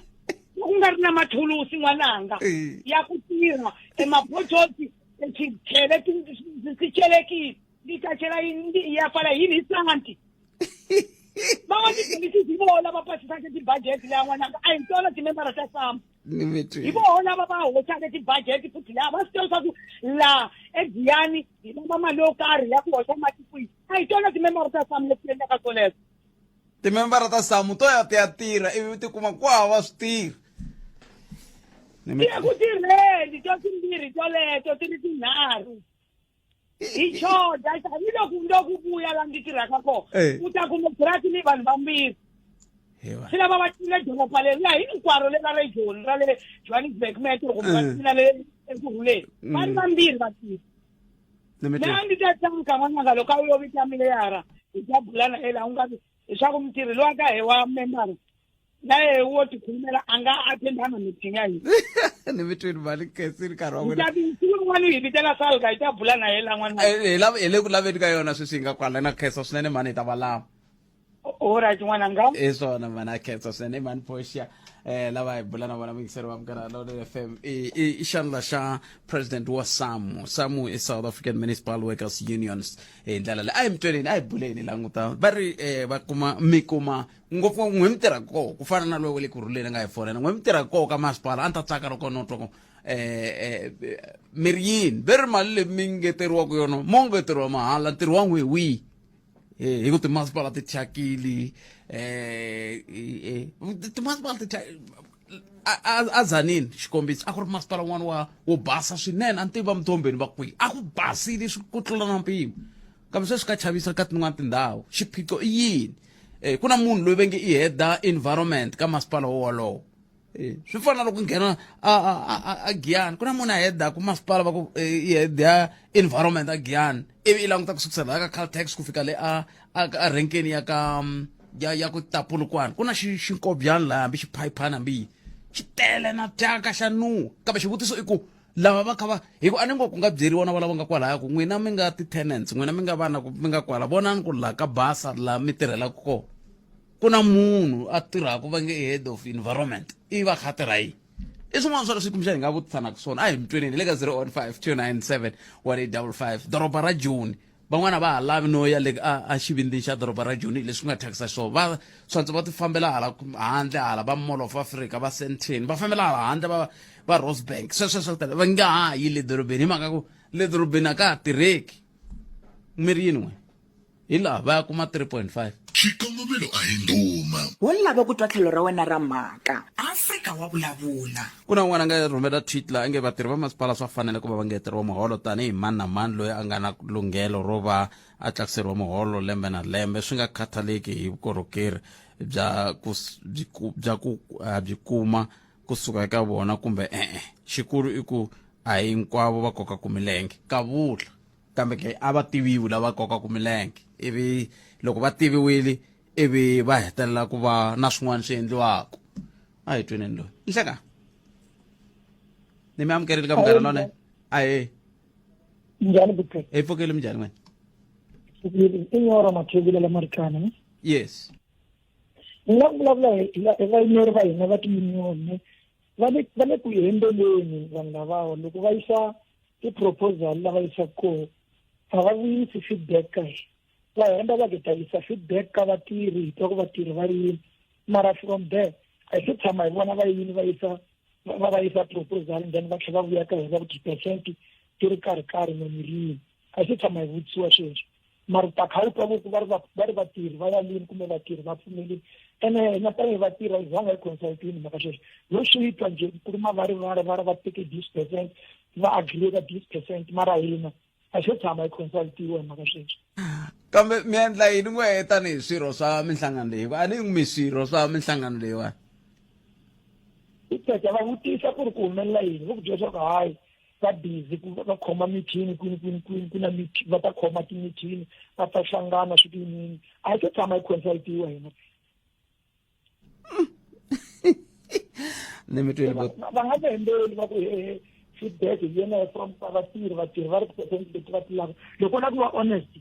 H: ku nga ri na mathulusi n'wananga ya ku tirha emabototi tichele ti chelekile ti ta chela ya pfala yini hi santi van'watikomiti hi vona va pasisaka ti-budget leya n'wananga a hi tona timembara ta samba hi voho lava va hoxaka ti-budget futhi laha va swi tiva leswaku laha egiyani hi lava mali yo karhi ya ku hoxa mati kwihi a hi tona timembara ta samu leti endlaka swoleswo
F: timembara ta samu to ya ti ya tirha ivi ti kuma ku hava swi tirhi
H: ti ya ku tirheni to timbirhi toleto ti ri tinharhu hi choda ni loko ndo ku vuya la ndzi tirhaka kona
F: Eh.
H: u ta kuma purasi ni vanhu vambirhi swi lava va tlula doroba leri ya hinkwaro le ra le joni ra le johannesburg metro kumbe va
F: Eh.
H: tlula le ekurhuleni va ri vambirhi va tirha
F: Ni mi
H: na ndzi ta tsaka n'wananga loko a yo vita meyara hi ta bula na yena u nga vi leswaku mutirhi loyi a ka he wa membara na yehe wo tikhulumela a nga attendanga meeting ya hina
F: ni mi twini mali khensini nkarhi wa
H: hi
F: n'wina
H: ta vi siku rin'wana hi vitela salga hi ta bula na yena n'wana
F: Eh, hi lava- hi le ku laveni ka yona sweswi hi nga kwala na khensa swinene mhani hi ta va lava
H: alright n'wananga
F: hi swona mhani a khensa swinene i mhani Portia eh lava hi bula na vona muyingiseri wa Munghana Lonene FM i i i xandla xa president wa SAMU SAMU i South African Municipal Workers Unions hi ndlela leyi a hi mi tweleni a hi buleni languta va ri eh, va kuma mi kuma ngopfu n'we mi tirha koho ku fana na loyi wa le ku rhuleni a nga hi fonela n'we mi tirha koho ka masipala a ni ta tsaka loko no twa ku eh, eh, mi ri yini ve ri mali leyi mi ngeteriwaka yona mo ngeteriwa mahala ntirho wa n'we hi wihi Eh, hi ku timasipala ti thyakile eh, eh, timasipala ti a Tzaneen xikombiso a ku ri masipala wun'wana wa wo basa swinene a ni tivi va mthombeni va kwihi a ku basile ku tlula na mpimo. Kambe sweswi ka chavisa ka tin'wana tindhawu. Xiphiqo i yini? Ku na munhu loyi va nge i head environment ka masipala wowalowo. Swi fana na loko nghena a a a a Giyani ku na munhu a hedaku masipala va ku i head ya environment a Giyani ivi i languta ku sukusela la ka Caltex ku fika le a a a renkeni ya ka ya ya ku ta Polokwane ku na xi xinkobyani laha hambi xiphayiphani hambi yini xi tele na thyaka xa nuha kambe xivutiso i ku lava va kha va hi ku a ni ngo ku nga byeriwa na valava nga kwalaya ku n'wina mi nga ti-tenants n'wina mi nga vana ku mi nga kwala vonani ku laha ka basa laha mi tirhelaka kona ku na munhu a tirhaka va nge head of environment i va kha tirha yini i swin'wana swa leswi kumbexana hi nga vutisanaka swona a hi mi tweneni le ka 015 297 1855 doroba ra joni van'wana va ha lavi no ya le a a xivindzini xa doroba ra joni leswi nga thyakisa xiswona va swantse va ti fambela hala handle hala va mall of africa va sandton va fambela hala handle va va rosebank sweswo swa ku tala va nga ha yi le dorobeni hi mhaka ku le dorobeni a ka ha tirheki mi ri yini n'we hi laha va ya kuma 3.5
A: Xikongomelo a hi ndhuma.
E: Wo lava ku twa tlhelo ra wena ra mhaka. Afrika wa vulavula.
F: Ku na un'wana a nga rhumela tweet laha a nge vatirhi va masipala swa fanela ku va va ngeteriwa muholo tanihi mani na mani loyi a nga na lunghelo ro va a tlakuseriwa muholo lembe na lembe swi nga khathaleki hi vukorhokeri bya ku byi bya ku byi kuma kusuka eka vona kumbe e-e. Xikulu i ku a hi hinkwavo va kokaku milenge. Kavula, kambe ke a va tiviwi lava kokaku milenge ivi loko va tiviwile ivi va hetelela ku va na swin'wana swi endliwaka a hi tweneni loyi nhleka ni mi amukerile ka munghana lonene ahee
H: Njhani buti?
F: Hi pfukile minjhani n'wena?
H: I Nyoro Mathebula la Marikana ne?
F: Yes.
H: Ni nga vulavula hi vayimeri va hina va tiyuniyoni va le va le ku hembeleni vanhu lavawa loko va yisa ti-proposal lava yisaka kona a va vuyisi feedback ka hina va hemba va ku ta yisa feedback ka vatirhi hi twa ku vatirhi va ri yini mara from there a hi se tshama hi vona va yini va yisa va va yisa proposal then va tlhela va vuya ka hina va ku ti-percent ti ri karhi karhi nomirini a hi se tshama hi vutisiwa sweswo mara ta kha u twa ku va ri va ri vatirhi va yalini kumbe vatirhi va pfumelini ene hina tanihi vatirhi a hi zanga hi consultini mhaka sweswo yo swi twa nje ku ri mavarivari va ri va teke this percent va agree ka this percent mara hina a xo tshama hi consultiwa hi mhaka sweswo
F: kambe mi endla yini n'we tanihi swirho swa minhlangano leyi a ni mi swirho swa minhlangano leyiwani
H: i teka va vutisa ku ri ku humelela yini va ku byela leswaku hayi va busy ku va khoma mithini kwini kwini kwini ku na va ta khoma timithini va ta hlangana swi ku yinini a hi se tshama hi consultiwa hina
F: ni mi twile
H: va nga va hembeli va ku hehe feedback hi yena from vatirhi vatirhi va ri percent leti va ti lava loko u lava ku va honest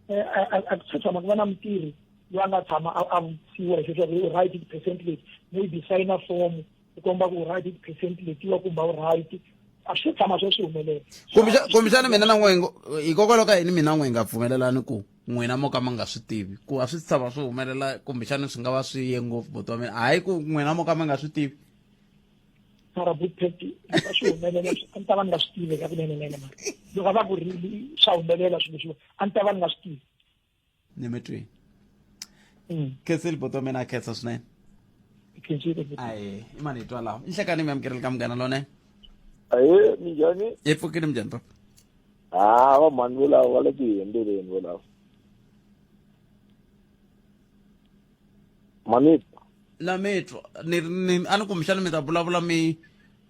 H: eh, a ku tshama ku va na mutirhi loyi a nga tshama a vutisiwa hi leswaku u right ti-percent leti maybe sayina form ku komba ku right ti-percent letiwa kumbe a wu right a swi tshama swo swi humelela
F: kumbexana mina na n'we hikokwalaho ka yini mina n'we hi nga pfumelelani ku n'wina mo ka mi nga swi tivi ku a swi tshama swi humelela kumbexana swi nga va swi ye ngopfu buti wa mina hayi ku n'wina mo ka mi nga swi tivi
H: mara butpeti a swi humelela a ni ta va ni nga swi tivi ka kunene nene mara loko a va ku ri swa humelela swilo leswiwa a ni ta va ni nga swi tivi
F: ni mi twini mm. khensile buti wa mina a khensa swinene aye i mani hi twa laha i nhlekani mi amukerile ka munghana lonene
J: aye minjhani
F: hi pfukile minjhani papa
J: ha va mhani volavo va le ku hi hembeleni volavo manitwa
F: na mitwa ni ni a ni kumbexana mi ta vulavula mi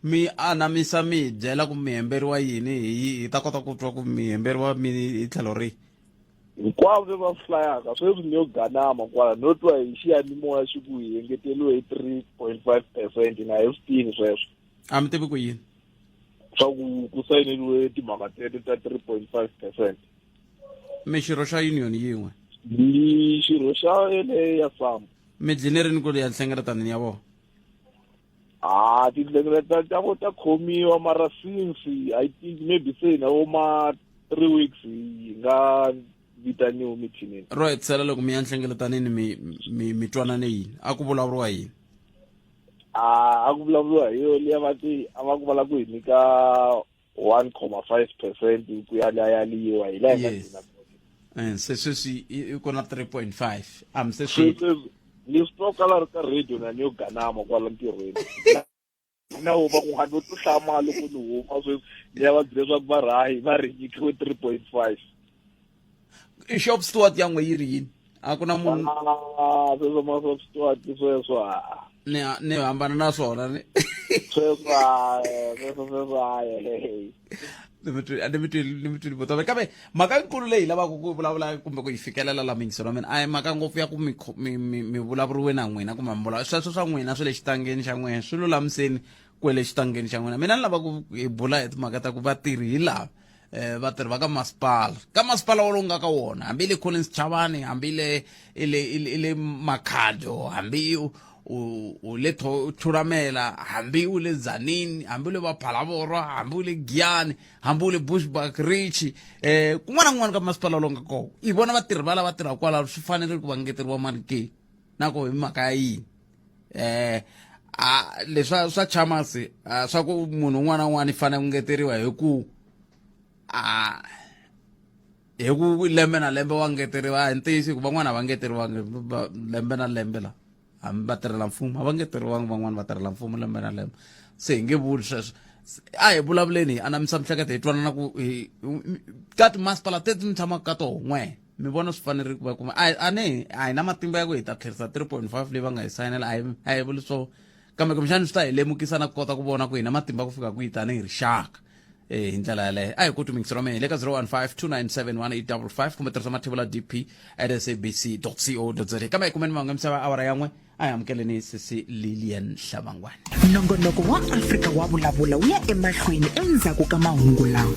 F: mi anamisa mi hi byela ku mi hemberiwa yini hi hi ta kota ku twa ku mi hemberiwa mi hi tlhelo rihi
J: hinkwavo va swi hlayaka sweswi ni yo ganama kwala no twa hi xiyanimoya xi ku hi engeteriwe hi 3.5 percent na hi swi tivi sweswo
F: a mi tivi ku yini
J: swa ku ku sayineriwe timhaka teto ta 3.5 percent
F: mi xirho xa union yin'we
J: ni xirho xa yeleyo ya sambo
F: mi dline rini ku ya nhlengeletanini ya vona
J: ha tinhlengeletano ta vo ta khomiwa mara since i think maybe se na vo ma 3 weeks yi nga vitaniwi mithinini
F: ro hetisela loko mi ya nhlengeletanini mi mi mi twanane yini a ku vulavuriwa yini
J: a ku vulavuriwa hi yo liya va ti a va ku va lava ku hi nyika 1.5 percent ku ya liya yaliwa hi laha hi nga
F: Yes.
J: gcina
F: Eh, se sweswi i ku na 3.5 a mi se swi
J: sweswi ni swi twa kwala ri ka radio na ni yo ganama kwala ntirhweni na huma ku nga no to hlamala loko ni huma sweswi ni ya va byela leswaku va rahi va ri nyikiwe 3.5
F: Shop steward ya n'we yi ri yini? A ku na munhu.
J: Ah, sweswo ma shop steward sweswo. Ah.
F: Ni ni hambana na swona ni.
J: Sweswo ah, sweswo sweswo hayi.
F: Ni mi twi a ni mi twi ni mi twi buti kambe mhaka nkulu leyi lavaka ku vulavula kumbe ku yi fikelela la mingiselo wa mina a hi mhaka ngopfu ya ku mi mi mi mi vulavuriwe na n'wina kumbe mi vula sweswo swa n'wina swi le xitangeni xa n'wina swi lulamiseni kwele xitangeni xa n'wina mina ni lava ku hi bula hi timhaka ta ku vatirhi hi lava eh vatirhi va ka masipala ka masipala wolowo nga ka wona hambi le Collins Chavani hambi le ile ile Makhado hambi u u le Thulamela hambi u le Tzaneen hambi u le Vaphalaborwa hambi u le Giyani hambi u le Bushbuckridge eh kun'wana na kun'wana ka masipala wolowo nga kona i vona vatirhi va lava tirhaka kwalaho swi fanerile ku va ngeteriwa mali ke na ku hi mhaka ya yini eh a leswa swa chamasi swa ku munhu un'wana na un'wana i fanele ku ngeteriwa hi ku a hi ku lembe na lembe wa ngeteriwa hi ntiyiso ku van'wana a va ngeteriwangi lembe na lembe la hambi va tirhela mfumo a va ngeteriwangi van'wana va tirhela mfumo lembe na lembe se hi nge vuli sweswo a hi vulavuleni hi anamisa mihleketo hi twanana ku hi ka timasipala teti mi tshamaka ka toho n'we mi vona swi fanerile ku va kuma a a ni a hi na matimba ya ku hi ta tlherisa 3.5 leyi va nga hi sayinela a hi a hi vuli swo kambe kumbexani swi ta hi lemukisa na ku kota ku vona ku hi na matimba ku fika kwihi tanihi rixaka eh hi ndlela yaleyo a hi ku tumingisi ra mehe le ka 015 297 1855 kumbe tirhisa mathevula dp at sabc co za kambe hi kumeni mahungu ya misava awara yan'we a hi amukeleni sesi lilian hlavangwana
E: nongonoko wa afrika wa vulavula wu ya emahlweni endzhaku ka mahungu lawa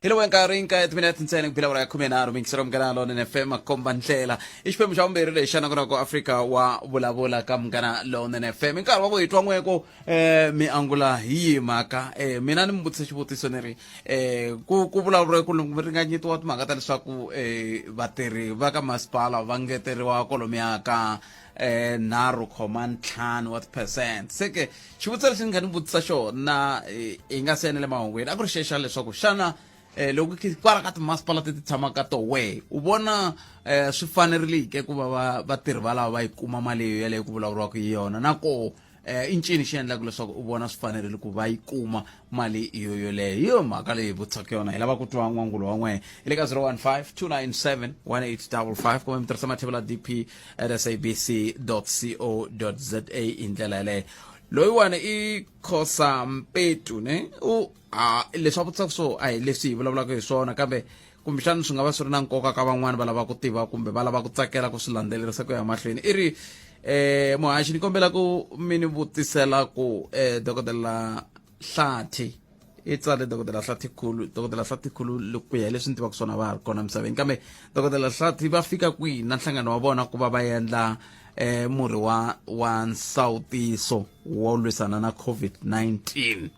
F: hi lowu nkarhi nkaye timinete ntsena ku bila awara ya 13 mingisero munghana lonene fm makomba ndlela i xiphemu xa vumbirhi lexi xa nongonoko afrika wa vulavula ka munghana lonene fm i nkarhi wa ku hi twa n'weko um mi angula hi yihi mhaka um mina ni mi vutise xivutiso ni ri um ku ku vulavuriwe ku ringanyetiwa timhaka ta leswaku um vatirhi va ka masipala va ngeteriwa kwalomuya ka eh 3.5 wa ti-percent se ke xivutiso lexi ni nga ni vutisa xona hi nga se enele mahungwini a ku ri xexa leswaku xana eh loko kwala ka timasipala teti tshamaka to we u vona eh swi fanerile ke ku va vatirhi va lava va yi kuma mali yeleyo ku vulavuriwaka hi yona na koho eh i ncini xi endlaka leswaku u vona swi fanerile ku va yi kuma mali yo yoleyo hi yo mhaka leyi vutisaka yona hi lava ku twa n'wangulo wa n'wehe hi le ka 015 297 1855 kumbe mi tirhisa mathevula dp at sabc co za hi ndlela yaleyo loyiwani i khosa mpetu ne u a leswi a vutisaka swo a hi leswi hi vulavulaka hi swona kambe kumbexana swi nga va swi ri na nkoka ka van'wani va lava ku tiva kumbe va lava ku tsakela ku swi landzelerisa ku ya mahlweni i ri eh muhaxi ni kombela ku mi ni vutisela ku eh dokodela Hlathi i tsale dokodela Hlathi Khulu dokodela Hlathi Khulu ku ya hi leswi ni tivaka swona va ha ri kona emisaveni kambe dokodela Hlathi va fika kwihi na nhlangano wa vona ku va va endla eh murhi wa wa nsawutiso wo lwisana na COVID-19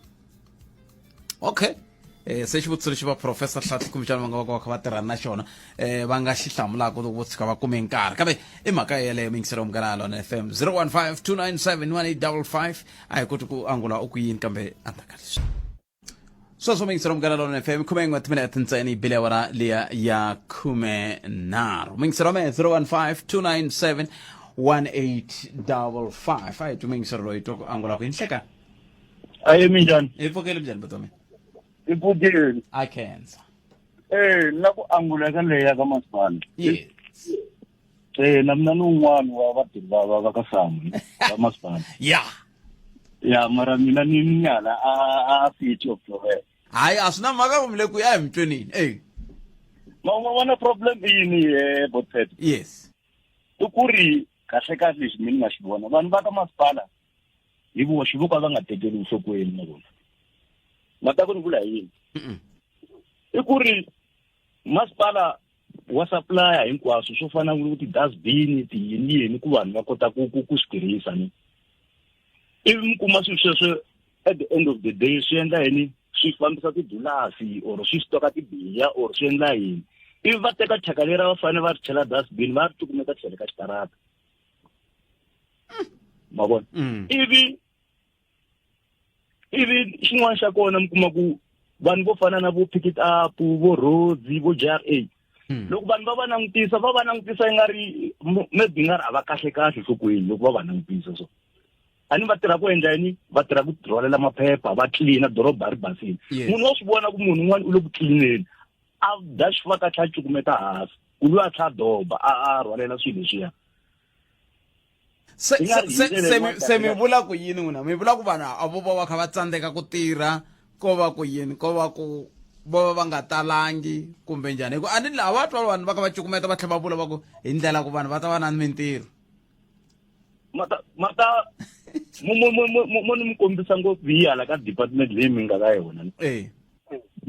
F: okay eh se xivutiso lexi va professor Hlathi kumbexana va nga va va kha va tirhana na xona eh va nga xi hlamulaka loko vo tshuka va kume nkarhi kambe i mhaka yeleyo mingiselo munghana lona FM 015 297 1855 a hi koti ku angula u ku yini kambe endzhaku ka leswi sweswo mingiselo munghana lona FM 11 timinete ntsena yi bile awara liya ya 13 mingiselo wa mehe 015 297 1855 a hi twi mingiselo loyi twa ku angula ku yini hlekani
K: aye minjhani
F: hi pfukile minjhani buti wa mina
K: hi pfukile
F: a khensa
K: eh na ku angula ka leya ka masipala
F: yes
K: eh na mina ni un'wana wa vatirhi va va va ka samu va masipala
F: ya
K: ya mara mina ni nyala a a city of Joburg
F: hayi a swi na mhaka kumbe le ku ya hi mutwenini e
K: ma ma vona problem i yini eh botpet
F: yes
K: i ku ri kahle kahle lexi mina ni nga xi vona vanhu va ka masipala hi voxe vo ka va nga tekeli enhlokweni na vona ma ta ku ni vula hi yini i ku ri masipala wa supplya hinkwaswo swo fana na ti-dustbin tiyini yini ku vanhu va kota ku ku ku swi tirhisa ni ivi mi kuma swilo sweswo at the end of the day swi endla yini swi fambisa tidulasi or swi stoka tibiya or swi endla yini ivi va teka thyaka leri a va fanele va ri chela dustbin va ri cukumeta tlhelo ka xitarata ma vona mm. ivi ivi xin'wana xa kona mi kuma ku vanhu vo fana na vo pick it up vo roads vo JRA hmm. loko vanhu va va langutisa va va langutisa i nga ri maybe nga ri a va kahle kahle nhlokweni loko va va langutisa so a ni va tirha ku endla yini va tirha ku rhwalela maphepha va tlilina doroba ri basile munhu wa swi vona ku munhu un'wana u le ku tlilineni A da xifuva ka tlha cukumeta hansi ku luya a tlha a doba a a rhwalela swilo leswiya.
F: Se
K: Hi nga ri hi
F: se
K: ndlela
F: se
K: yin'wana
F: mi se mi
K: kahle
F: vula ku yini n'wina? Mi vula ku vanhu a vo va va kha va tsandzeka ku tirha ko va ku yini ko va ku vo va va nga talangi kumbe njhani? Hi ku a ni a va twa vanhu va kha va cukumeta va tlhela va vula va ku hi ndlela ku vanhu va ta va na mintirho.
K: Mata mata mo mo mo mo mo ni mi kombisa ngopfu hi hala ka department leyi mi nga ka yona.
F: Eh.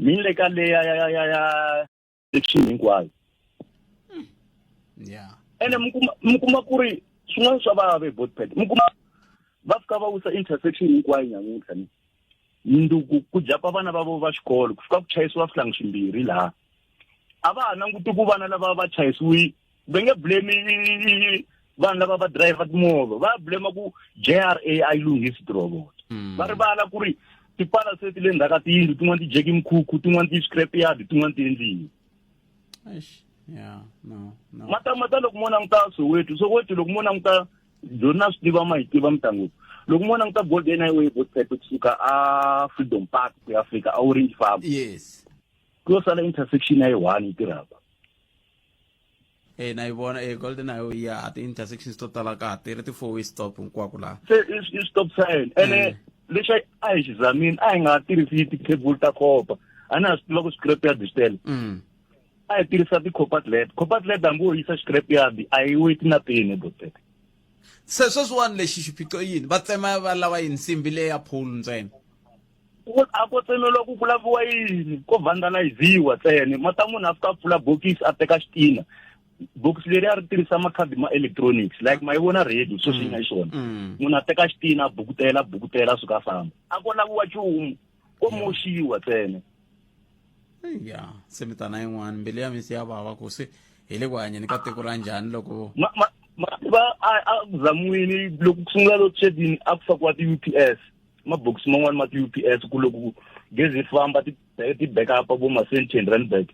K: Mi le ka leya ya ya ya ya section hinkwayo.
F: Yeah.
K: Ene mi kuma mi kuma ku ri swin'wana swa vava hi botpet. Mi kuma va fika va wisa intersection hinkwayo nyamuntlha ni. Mundzuku ku jumpa vana va vo va xikolo ku fika ku chayisiwa swihlangi swimbirhi laha. A va ha languti ku vana lava va chayisiwi va nge blame vanhu lava va driver timovha va blame ku JRA a yi lunghisi tirobot. Va rivala ku ri tipala se ti le ndzhaku ka tiyindlu tin'wana ti jeki mikhukhu tin'wana ti scrap yard tin'wana ti endliwe.
F: Eish. Yeah, no, no.
K: Mata mata loko mo languta Soweto, Soweto loko mo languta Joni na swi tiva ma yi tiva mitangopfu. Loko mo languta Golden Highway Botpet kusuka a Freedom Park ku ya fika a Orange Farm.
F: Yes.
K: Ku yo sala intersection ya yi one yi tirhaka.
F: Eh na yi vona eh Golden Highway ya ti intersections to tala ka ha tirhi ti four way stop hinkwako laha.
K: Se i stop sign. Ene lexi a hi xi zamini a hi nga tirhisi ti-cable ta copper. A na ha swi tiva ku scrap yard swi tele. A hi tirhisa ti-copper led. Copper led hambi wo yisa scrap yard a yi weti na peni Botpet.
F: Se sweswiwani lexi xiphiqo i yini? Va tsema va lava yini nsimbi leyi ya pole ntsena?
K: A ko tsemeliwa ku ku laviwa yini ko vandaliziwa ntsena mata munhu a fika a pfula bokisi a teka xitina bokisi leri a ri tirhisa makhadi ma electronics like ma yi vona radio sweswi yi nga xiswona munhu a teka xitina a bukutela bukutela a suka a famba a ko laviwa nchumu ko moxiwa ntsena.
F: Ya se mi ta na yin'wana mbilu ya misi ya vava ku se hi le ku hanyeni ka tiko ra njhani loko
K: ma ma ma va a a ku zamiwini loko ku sungula load shedding a ku fakiwa ti-U_P_S mabokisi man'wani ma ti-U_P_S ku loko gezi yi famba ti ti backup vo ma Sandton Randburg.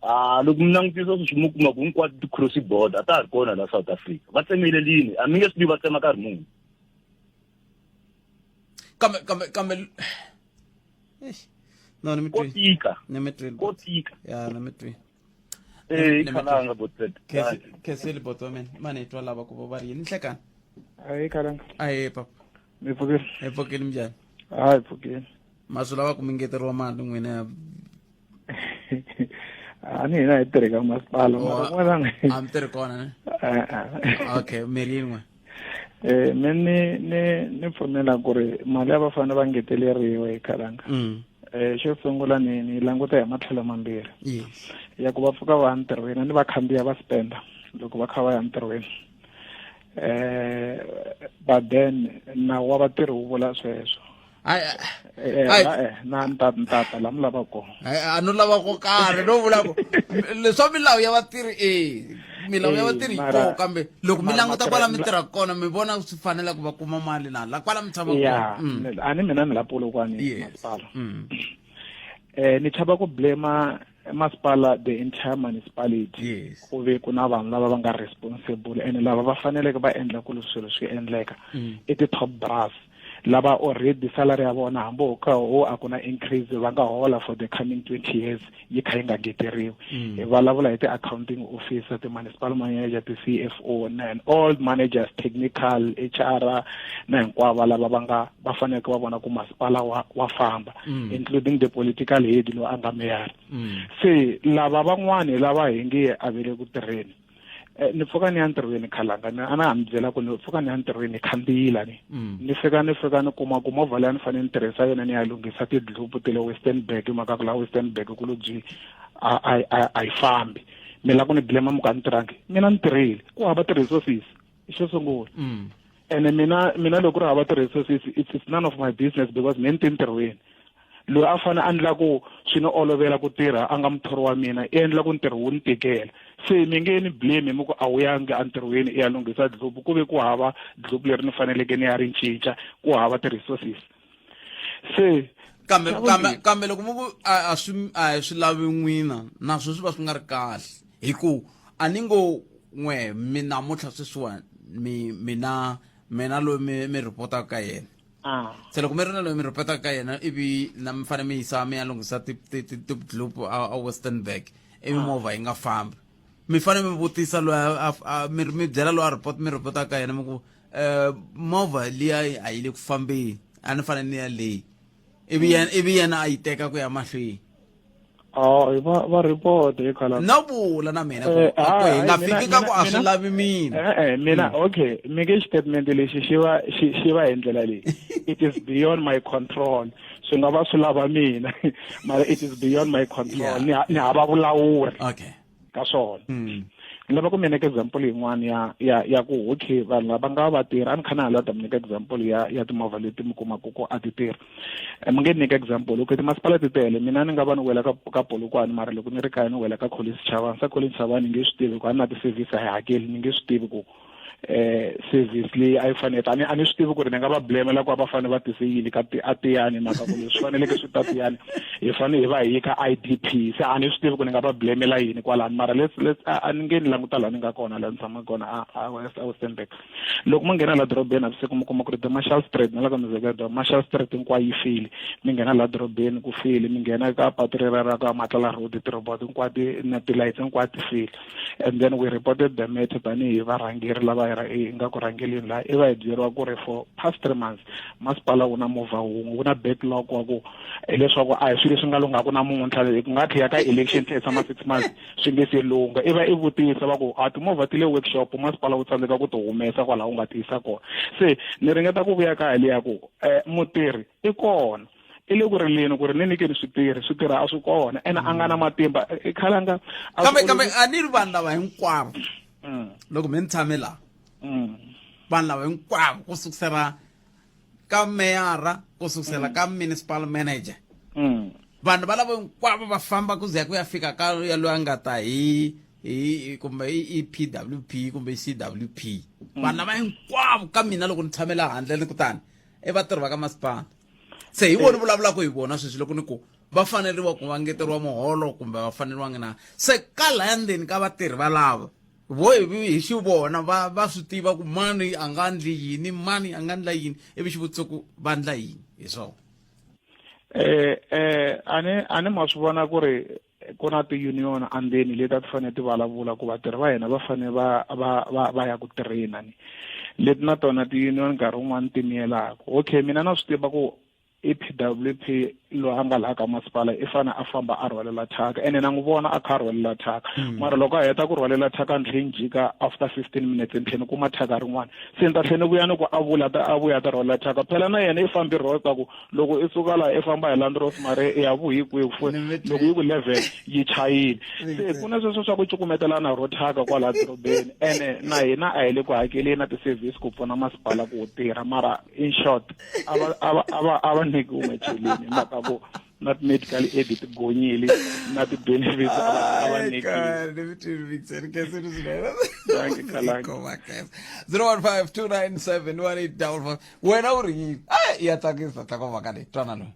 K: Ah loko mi langutisa sweswi mi kuma ku hinkwato ti-cross border a ta ha ri kona la South Africa va tsemelelini a mi nge swi tivi va tsema nkarhi muni.
F: Kambe kambe kambe eish no ni mi
K: Ko
F: twi
K: tika.
F: ni mi twile
K: Ko tika.
F: ya ni mi twi
K: Eh khalanga botpet.
F: Kheseli boto wa mina mani hi twa lava ku va ri yini nhlekani.
G: Ayi khalanga.
F: Ayi papa.
G: Mi pfukile.
F: Hi pfukile minjhani?
G: Hayi pfukile.
F: Ma swi lava ku mi ngeteriwa mali n'wina
G: a ni hina hi tirhi ka masipala mara kun'wana
F: a mi tirhi kona ne okay mi ri yin'we
G: eh me ni ni ni pfumela ku ri mali ya va fanele va ngeteleriwa hi khalanga eh xo sungula ni ni languta hi matlhelo mambirhi
F: yes
G: ya ku va pfuka va ya ntirhweni ni va khandziya va spenda loko va kha va ya ntirhweni eh but then nawu wa vatirhi wu vula sweswo
F: Ai,
G: eh,
F: ai.
G: eh, na nta ntata la mi lava kona
F: a no lava ko karhi no vula ku leswa milawu ya vatirhi e milawu ya
G: Eh,
F: vatirhi yi
G: mara-
F: koho kambe loko mi
G: mara
F: languta kwala mi
G: matirhelo-
F: tirhaka kona mi vona swi fanela ku va kuma mali na la kwala mi tshamaka
G: ya
F: kona.
G: A ni mina ni la Polokwane
F: Yes.
G: masipala eh ni chava ku blame masipala the entire municipality
F: yes
G: ku ve ku na vanhu lava va nga responsible and lava va faneleke va endla ku swilo swi endleka i ti-top brass lava already salary ya vona hambi ho ka ho a ku na increase va nga hola for the coming 20 years yi kha yi nga ngeteriwi. Hi vulavula hi ti-accounting officer, ti-municipal manager, ti-C_F_O and all managers, technical, H_R na hinkwavo lava va nga va faneleke va vona ku masipala wa wa famba including the political head loyi a nga meyara. Se lava van'wani lava hi nge a ve le ku tirheni Eh, ni pfuka ni ya ntirhweni khalanga ni a na ha mi byela ku ni pfuka ni ya ntirhweni ni khandziyila ni ni fika ni fika ni kuma ku movha leyi a ni fanele ni tirhisa yona ni ya lunghisa tidlupu ta le Westernburg hi mhaka ku la Westernburg ku lo byi a a a a yi fambi mi lava ku ni blame mi ku a ni tirhangi mina ni tirhile ku hava ti-resources xo sungula ene mina mina loko ku ri hava ti-resources it's none of my business because me ni ti ntirhweni loyi a fanele a endla ku swi ni olovela ku tirha a nga muthori wa mina i endla ku ntirho wu ni tikela se mi nge ni blame mi ku a wu yangi entirhweni i ya lunghisa dlubu ku ve ku hava dlubu leri ni faneleke ni ya ri cinca ku hava ti-resources se
F: kambe kambe kambe loko mi ku a swi a swi lavi n'wina naswo swi va swi nga ri kahle hi ku a ni ngo n'we mi namuntlha sweswiwani mi mina mina loyi mi mi ripotaka ka yena.
L: Ah.
F: Se loko mi ri na loyi mi ripotaka ka yena ivi na mi fanele mi yisa mi ya lunghisa ti-gloop a Westernburg ivi
L: Ah.
F: movha yi nga fambi mi fanele mi vutisa loyi mi mi byela loyi a report mi ripotaka ka yena mi ku um movha liya a yi le ku fambeni a ni fanele ni ya leyi ivi yena ivi yena a yi teka ku ya mahlweni
L: Oh, va va report hi khala.
F: No vula na mina ku
L: Eh,
F: a ku hi
L: hayi,
F: nga
L: mina-
F: fiki ka ku a
L: mina-
F: swi lavi mina.
L: Eh, eh, mina okay, mi nge statement lexi xi va xi xi va hi ndlela leyi. It is beyond my control. Swi nga va swi lava mina, mara it is beyond my control. Ni ha- ni hava vulawuri.
F: Okay.
L: Ka swona. Ni lava ku mi nyika example yin'wana ya ya ya ku okay vanhu lava nga va tirha a ni kha na ha lava ta mi nyika example ya ya timovha leti mi kumaka ku a ti tirhi. Mi nge ni nyika example okay timasipala ti tele mina ni nga va ni wela ka ka Polokwane mara loko ni ri kaya ni wela ka Collins Chabane sa Collins Chabane ni nge swi tivi ku a ni na ti-service a hi hakeli ni nge swi tivi ku eh service leyi a yi fanele a ni a ni swi tivi ku ri ni nga va blame la ku a va fanele va tise yini ka a tiyani mhaka ku leswi faneleke swi ta tiyani hi fanele hi va hi ka I_D_P se a ni swi tivi ku ni nga va blamela yini kwalano mara let's let's a ni nge ni languta laha ni nga kona laha ni tshamaka kona a a West a Westernburg loko mo nghena laha dorobeni navusiku mi kuma ku ri the Marshall Street na la ka mizekelo Marshall Street hinkwayo yi file mi nghena laha dorobeni ku file mi nghena ka patu rera ra ka Matlala Road tirobot hinkwato na ti-lights hinkwato ti file and then we reported the matter tanihi varhangeri lava hi nga ku rhangeleni laha i va hi byeriwa ku ri for past three months masipala wu na movha wun'we wu na backlog wa ku hileswaku a hi swilo leswi nga lunghaku namuntlha ku nga tlhela ka election tlhe tshama six months swi nge se lungha i va i vutisa va ku a timovha ti le workshop masipala wu tsandzeka ku ti humesa kwalaho u nga ti yisa kona se ni ringeta ku vuya kaya liya ku um mutirhi i kona i le ku rileni ku ri ni nyikeni switirhi switirhi a swi kona ene a nga na matimba i khalanga
F: kambe kambe a ni ri vanhu lava hinkwavo loko mi ni tshame laha vanhu lava hinkwavo ku sukusela ka meyara ku sukusela ka municipal manager vanhu va lavo hinkwavo va famba ku ze ku ya fika ka ya loyi a nga ta hi hi kumbe i PWP kumbe i CWP vanhu lava hinkwavo ka mina loko ni tshamela handle ni kutani i vatirhi va ka masipala se hi vona vulavulaka hi vona sweswi loko ni ku va faneriwa ku va ngeteriwa muholo kumbe va faneriwangi na se ka laya ndzeni ka vatirhi valava vo hi xivona va va swi tiva ku mani a nga ndli yini mani a nga ndla yini ivi xivutiso ku va ndla yini hi swona
L: eh eh ani ani ma swi vona ku ri ku na ti-union andzeni leti a ti fanele ti vulavula ku vatirhi va hina va fanele va va va va ya ku tirheni ni leti na tona ti-union nkarhi wun'wani ti miyelaka okay mina na swi tiva ku i P_W_P loyi a nga laha ka masipala i fane a famba a rhwalela thyaka ene na n'wi vona a kha a rhwalela thyaka mara loko a heta ku rhwalela thyaka ni tlhe ni jika after 15 minutes ni tlhe ni kuma thyaka rin'wana se ni ta tlhe ni vuya ni ku a vula ta a vuya ta rhwalela thyaka phela na yena i fambi rota ku loko i suka laha i famba hi Land Rover mara i ya vuyi kwihi fu loko yi ku level yi chayile se ku na sweswo swa ku cukumetelana ro thyaka kwalaha dorobeni ene na hina a hi le ku hakeleni na ti-service ku pfuna masipala ku tirha mara in short a va a va a va a va nyikiwi macheleni hi mhaka ku na ti-medical aid ti gonyile na ti-benefits a va a va nyikiwi.
F: 015 297 1855 wena u ri yini a ya tsakisa tlhoko-mhaka leyi twana loyi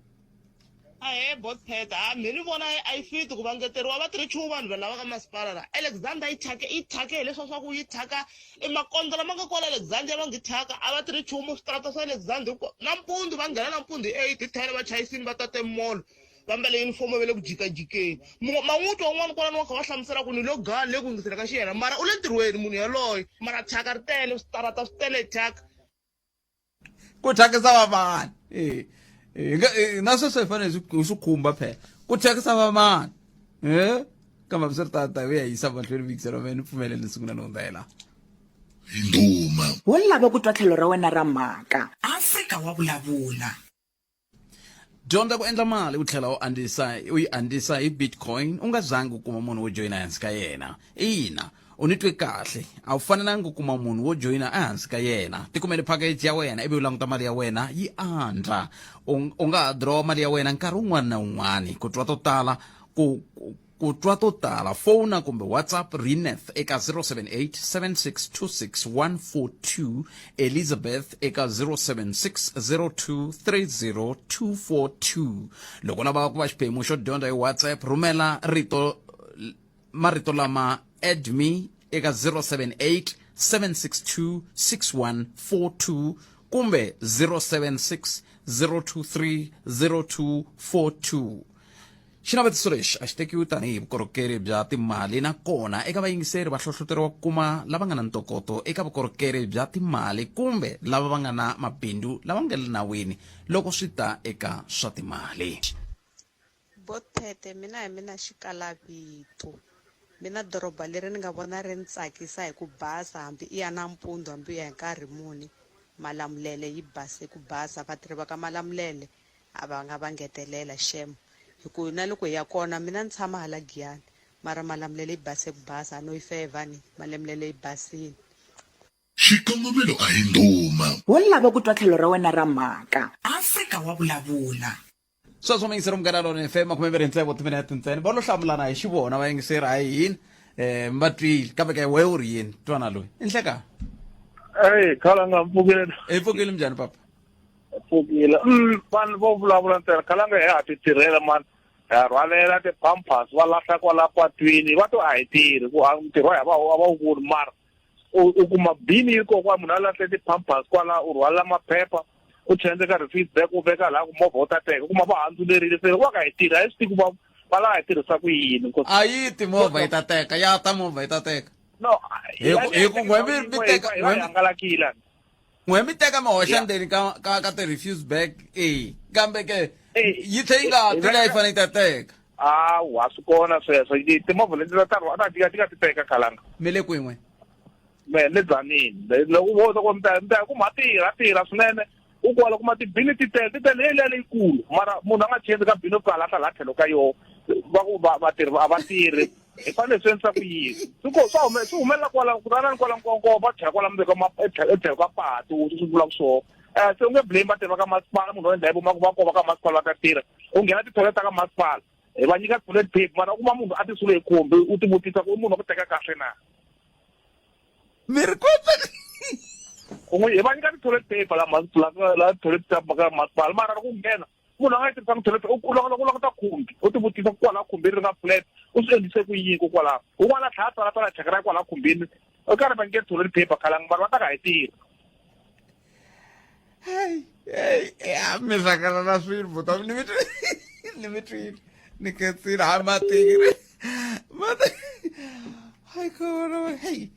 M: Ahee boss Peta, a me ni vona a yi fiti ku va ngeteriwa va tirhi chumu vanhu lava ka masipala la. Alexander yi thyake yi thyake hileswa swa ku yi thyaka i makondzo lama nga kwala Alexander va ngi thyaka a va tirhi chumu switarata swa Alexander hinkwaswo nampundzu va nghena nampundzu hi 8 hi 10 va chayisini va tate mall va mbale yunifomo va le ku jikajikeni ma n'wi twa un'wana kwalano wa kha va hlamusela ku ni lo gaa le ku yingisela ka xiyena mara u le ntirhweni munhu yaloye mara thyaka ri tele switarata swi tele thyaka
F: ku thyakisa vamani eh, eh, eh, na sweswo hi fanele hi swi khumba phela ku thyakisa vamani e kambe hambi swi ri tata hi ya yisa mahlweni vuyikiselo me ni pfumeleli sungula ni hundza hi laha
A: ndhuma
E: wo lava ku twa tlhelo ra wena ra mhaka afrika wa vulavula
F: Dyondza ku endla mali u tlhela u andzisa u yi andzisa hi Bitcoin u nga zangi u kuma munhu wo joyina ehansi ka yena. Ina, u ni twe kahle, a wu fanelanga ku kuma munhu wo joyina ehansi ka yena. Tikumele package ya wena ivi u languta mali ya wena yi andza. U, u nga ha dirowa mali ya wena nkarhi wun'wana na wun'wana. Ku twa to tala ku, ku Ku twa to tala, fona kumbe WhatsApp Rineth eka 078 7626 142, Elizabeth eka 076 0230 242. Loko u lava ku va xiphemu xo dyondza hi WhatsApp, rhumela rito marito lama add me eka 078 762 6142. kumbe 076 023 0242. Xinavetiso lexi a xi tekiwi tanihi vukorhokeri bya timali nakona eka vayingiseri va hlohloteriwa ku kuma lava nga na ntokoto eka vukorhokeri bya timali kumbe lava va nga na mabindzu lama nga le nawini loko swi ta eka swa timali.
N: Bothete, Mina hi mina xikalavito. Mina doroba leri ni nga vona ri ni tsakisa hi ku basa hambi i ya nampundzu hambi u ya hi nkarhi muni. Malamulele yi base ku basa. Vatirhi va ka Malamulele a va nga va ngetelela xem hi ku na loko hi ya kona mina ni tshama hala Giyani mara Malamulele yi base ku basa a no yi fevha ni Malamulele yi basini.
A: Xikongomelo a hi ndhuma.
E: Wo lava ku twa tlhelo ra wena ra mhaka. Afrika wa vulavula.
F: Sweswo muyingiseri munghana lona FM 26 timinete ntsena va lo hlamulana hi xivona vayingiseri hayi yini um va twile kambe ke we u ri yini twana loyi i nhleka
J: Eyi khalanga mpfukile.
F: I pfukile minjhani papa?
J: Pfukile. Vanhu vo vulavula ntsena khalanga hi ha ti tirhela mani. Ha rhwalela ti-pampers va lahla kwala patwini va to a hi tirhi ku a ntirho wa va a va wu voni mara u u kuma bini yi kona kwa munhu a lahle ti-pampers kwala u rhwalela maphepha u change ka refuse bag u veka laha ku movha wu ta teka u kuma va handzulerile se wa ka hi tirhi a hi swi tivi ku va va lava hi tirhisa ku yini
F: A yi ti movha yi ta teka ya ta movha yi ta teka.
J: No
F: Hi ku hi ku n'we mi mi teka
J: hi va hangalakile.
F: N'we mi teka mi hoxa ndzeni ka ka ka ti-refuse bag e kambe ke yi tlhe yi nga ti leyi fanele yi ta teka.
J: Hawa swi kona sweswo timovha leti ta ta ti nga ti teka khalanga.
F: Mi le kwihi n'we?
J: Me le Tzaneen loko vo ta ku mi ta mi ta ku ma tirha tirha swinene u kwala kuma tibini ti tele ti tele yeliya leyikulu mara munhu a nga chezi ka bini u fika a lahla laha tlhelo ka yoho va ku va vatirhi a va tirhi hi fanele swi endlisa ku yini swi ko swa hume swi humelela kwala kutana ni kwala nkonko va chela kwala ndzeni ka ma etlhelo ka patu swi vulaka swona um se u nge blame vatirhi va ka masipala munhu wo endla hi voma ku va kova ka masipala va ta tirha u nghena ti-toilet ta ka masipala hi va nyika toilet paper mara u kuma munhu a ti sule hi khumbi u ti vutisa ku i munhu wa ku teka kahle na
F: mi ri kota
J: u n'wi hi va nyika ti-toilet paper la masipala la toilet ta ka masipala mara loko u nghena munhu a nga yi tirhisanga toilet u loko u languta khumbi u ti vutisa ku kwalaho khumbi ri nga flat u swi endlise ku yini kokwalaho un'wana a tlhela a tsalatsala thyaka ra kwalaho khumbini u karhi va nyike toilet paper khalanga mara va ta ka hi tirhi
F: hey hey ya mi hlangana na swilo buta ni mi ni mi twile ni khensile hayi matiki mati hayi khona hey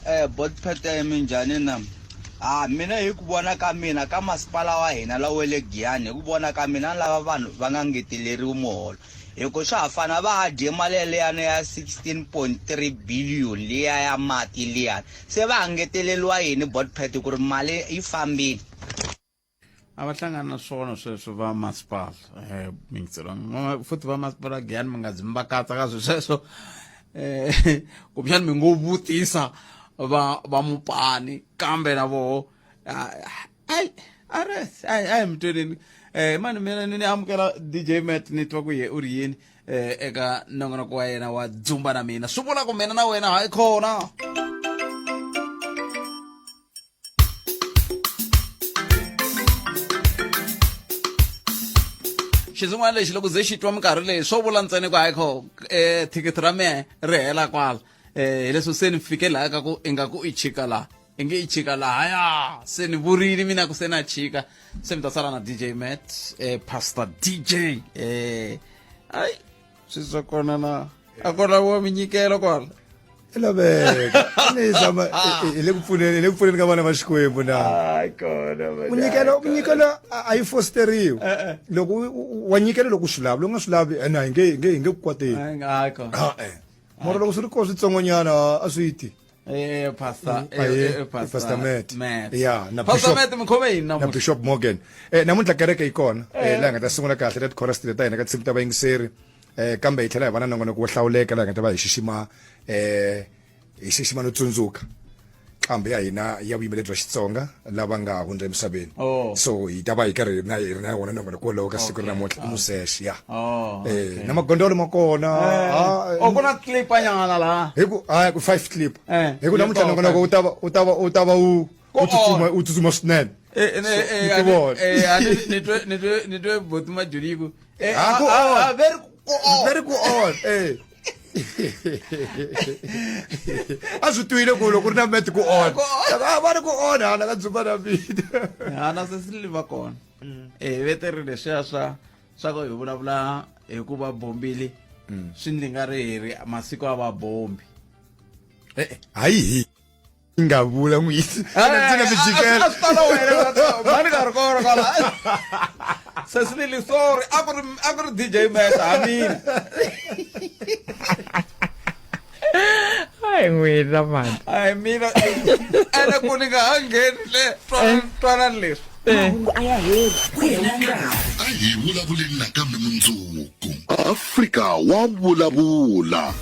O: Eh bot phete minjhani na ha mina hi ku vona ka mina ka masipala wa hina la wa le Giyani hi ku vona ka mina lava vanhu va nga ngeteleriwi muholo hi ku swa ha fana va ha dye mali yaliyana ya 16.3 billion liya ya mati liyani se va ha ngeteleriwa yini bot phete ku ri mali yi fambile
F: a va hlangani na swona sweswo va masipala um mingiselo futhi va masipala giyani mi nga zi mi va katsa ka swi sweswo um kumbexani mi ngo vutisa va va mupani kambe na voho ai a ai a hi mi tweneni um mani mina ni ni amukela dj mat ni twa ku ye u ri yini um eka nongonoko wa yena wa dzumba na mina swi vula ku mina na wena hayi khona xinsin'wana lexi loko ze xi twa minkarhi leyi swo vula ntsena ku hayi kho um thikithi ra mehe ri hela kwala um hileswo se ni fike laha ka ku ingaku i chika laha i nge i chika lahaya se ni vurile mina ku se na chika se mi ta sala na dj mat um pastor dj um ayi swi swa kona na a kona wa minyikelo kwala
P: i laveka ni zama hi le ku pfuneni hi le ku pfuneni ka vana va xikwembu na munyikelo munyikelo a yi fosteriwi loko wa nyikela loko u swi lavi loko u nga swi lavi ene hi nge hi nge hi nge ku kwateli e-e mara loko swi ri kona switsongonyana a swi ti
F: Eh, pastor,
P: eh, eh, eh, pastor, pastor Matt.
F: Matt.
P: Yeah, na
F: Pastor
P: Bishop,
F: Matt mi khome yini
P: na
F: namuntlha?
P: Bishop Morgan. Eh namuntlha kereke yi kona. Eh
F: Eh.
P: laha nga ta sungula kahle ta chorus ta hina ka tinsimu ta vayingiseri. Eh kambe hi tlhela hi va na nongonoko wo hlawuleka laha hi nga ta va hi xixima eh hi xixima no tsundzuka nqambi ya hina ya vuyimbeleri bya Xitsonga lava nga hundza emisaveni.
F: Oh.
P: So hi ta va hi karhi hi ri na hi ri na wona nongonoko wolowo ka siku ra namuntlha i Musexe ya.
F: Oh,
P: Eh
F: okay.
P: na magondolo ma kona.
F: Eh.
P: Ah,
F: Oh, ku na clipanyana laha.
P: hi ku hayi ku five clip
F: Eh,
P: hi ku namuntlha
F: yi
P: nongonoko wu ta va wu ta va wu ta va wu
F: Ku
P: wu tsutsuma wu tsutsuma swinene
F: Eh, eh,
P: So,
F: eh,
P: ni
F: a
P: ti
F: ni-
P: vona.
F: eh, a ni- ni twe ni twe ni twe boti majoni yi ku eh,
P: Ah, ku
F: ah,
P: on.
F: ah, very ku on.
P: Very ku on eh A swi twile ku loko ku ri na mete ku onha. A va ri ku onha hala ka dzumba na vito.
Q: Hana se swi va kona. Eh veterile leswiya swa swa ku hi vulavula hi ku va bombile. Swi ndzi nga ri hi ri masiku a va bombi.
P: Eh, hayi hi nga vula n'wisi ndzi nga mi jikela
Q: a swi tala wena mani ka ri kona kwala sesilili sorry a ku ri a ku ri dj meta ha mina
R: hayi n'wina mani
Q: hayi mina ene ku ni nga ha ngheni le twanani leswi
E: Mahungu a ya heli ku hela nkarhi.
A: A hi vulavuleni nakambe mundzuku. Afrika wa vulavula.